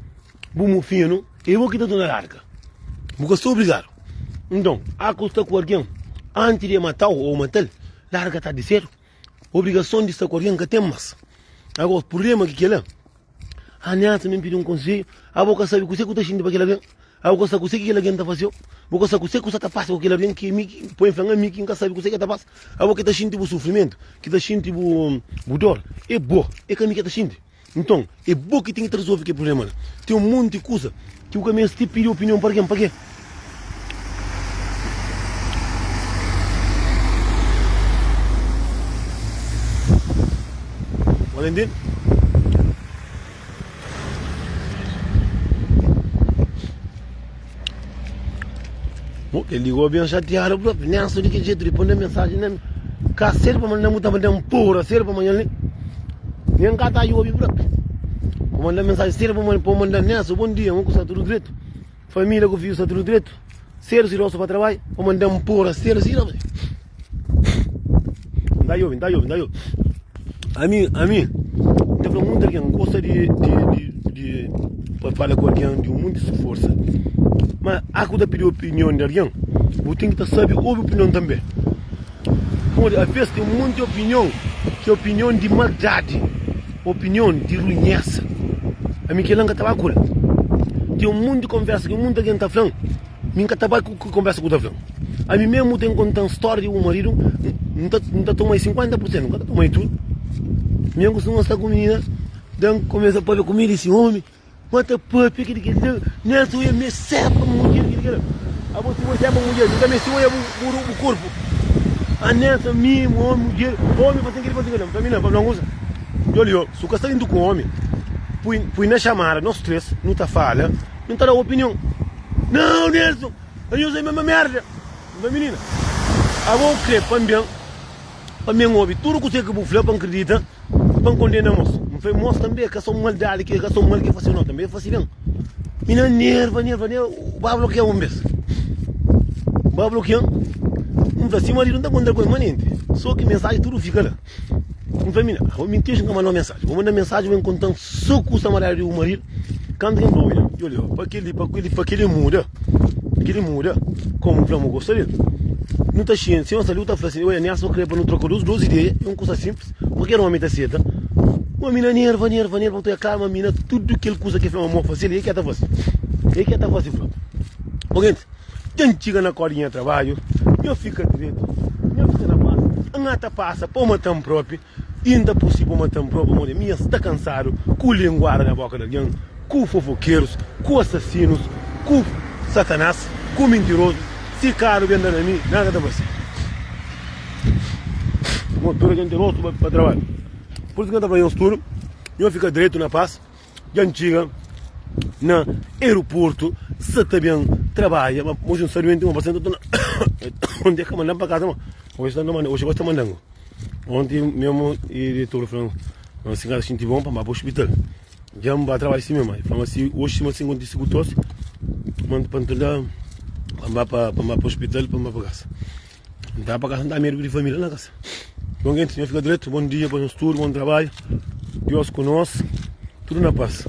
bu mufinu, é bo ki ta torna larga. Bu ka sta obrigadu. Nton, a ku sta ku algen anti di e mata-u ô mata-l, larga ta di sedu. Obrigason di sta ku algen ka ten mas. Agora, prubléma ki kel-la, ameasa mi pidi un konsedju, abo ka sabe kuzê ku ta xinti pa kel algen, abo ka sabe kuzê ki kel algen ta faze-u, bo ka sabe kuzê ku sa ta pasa ku kel algen ki mi ki poi fla-m ami ki N ka sabe kuzê ki ta pasa. Abo ki ta xinti bu sufrimentu, ki ta xinti bu dor, é bo, é ka mi ki ta xinti. Nton, é bo ki ten ki ta rezolve kel prubléma la. Ten un monti kuza ki bu ka meste pidi opinion pa algen. Pakê? Bu ta ntende? Bo kel ligou ben xatiadu propi. Nelson di ki jetu di poi na mensajen na mi. Ka sedu pa manda muta manda mpora sedu pa manhan li. Nen ka ta obi propi. Bu manda mensajen sedu pa manhan pa manda Nelson bon dia, un kusa tudu dretu. Familia ku fiju sta tudu dretu. Sedu si rostu pa trabadju, pa manda mpora sedu si rostu. Nta obi, nta obi, nta obi. Ami, ami, N ta fla monti algen, N gosta di, di, di, di pa fala ku algen di un monti forsa. Ma a ku ta pidi opinion di algen, bu ten ki ta sabi obi opinion tanbe. Pamodi aves ten monti opinion ki é opinion di maldadi, opinion di runhesa. Ami kel-la N ka ta ba ku el. Ten un monti konversa ki monti algen ta fla-m. Mi N ka ta bai ku konversa ku ta fla. Ami mesmu ten kontan stória di bu maridu, N ta N ta toma 50 pur sentu, N ka ta toma tudu. Mi N kustuma sta ku minina, dan kumesa papia ku mi di si omi, ma ta papia kili kili la, Nelson oia mi sepa mudjer kili kila. Abo si bo sepa mudjer, mi ka mesti oia bu bu korpu. A Nelson mi omi mudjer, omi fasin kili fasin kila. N fla minina, pa fla un kusa, Jolio, su ka sta dintu ku omi, pui pui na xamada nos tres nu ta fala, nu ta da opinion. Nau Nelson, anhos é mesma merda. N fla, minina, abo bu kre pa N ben, pa N ben obi tudu kuse ki bu fla pa N kridita, pa N kondena mos. N fla, mos tanbe é ka so maldadi ki, é ka so mal ki e fase, nau, tanbe e fase ben. Mi na nerva, nerva, nerva, ba blokia un bes. Ba blokia-m, N fla, si maridu N ta kontra ku el manenti. So ki mensaji tudu fika la. N fla, mina, abo minti oji N ka manda-u mensaji. Bo manda mensaji bo ben konta-m so kusa mariadu di bu maridu. Kantu ki N fla, oja, djobe, pa kel-li, pa kel-li, pa kel-li muda, kel-li muda, komu N fla ma bu gosta del. Nu ta xinti, si N sta li, bu ta fla si, oja, Nelson kre pa nu troka dus ideia, é un kusa sinplis. Kualker omi ta seta. Ma mina nerva, nerva, nerva, ta kalma mina tudu kel kusa ki fla ma mo fase-l, e ki ta fase. E ki ta fase fla. Bo gentis, dja N txiga na kódi nha trabadju, nho fika dretu, nho fika na pas, N ata pasa pa mata-m propi, i N ta pusi pa mata-m propi, pamodi mi N sta kansadu ku linguada na boka di algen, ku fofokerus, ku asasinus, ku satanas, ku mintirozu, si karu ben da na mi, nada ka ta fase. Mo tudu algen ten rostu pa trabadju. Pur isu ki N ta fla nhos tudu, nhos fika dretu na pas. Dja N txiga na aeroportu, sa ta ben trabadja, ma oji N sta duenti, ma pasentu ta na onti e ka manda-m pa kaza ma oji ta manda, oji gosi ta manda-m. Onti memu diretor fla-m ma si N ka ta xinti bon pa N ba pa ospital. Dja N ba trabadja si memu, el fla ma si oji sima si N kontise ku tosi, ma pa N ta pa N ba pa N ba pa ospital pa N ba pa kasa. N ta pa kasa, N ta medu di família na kasa. Bon genti, nhos fika dretu, bon dia pa nhos tudu, bon trabadju, Dios ku nos, tudu na pas.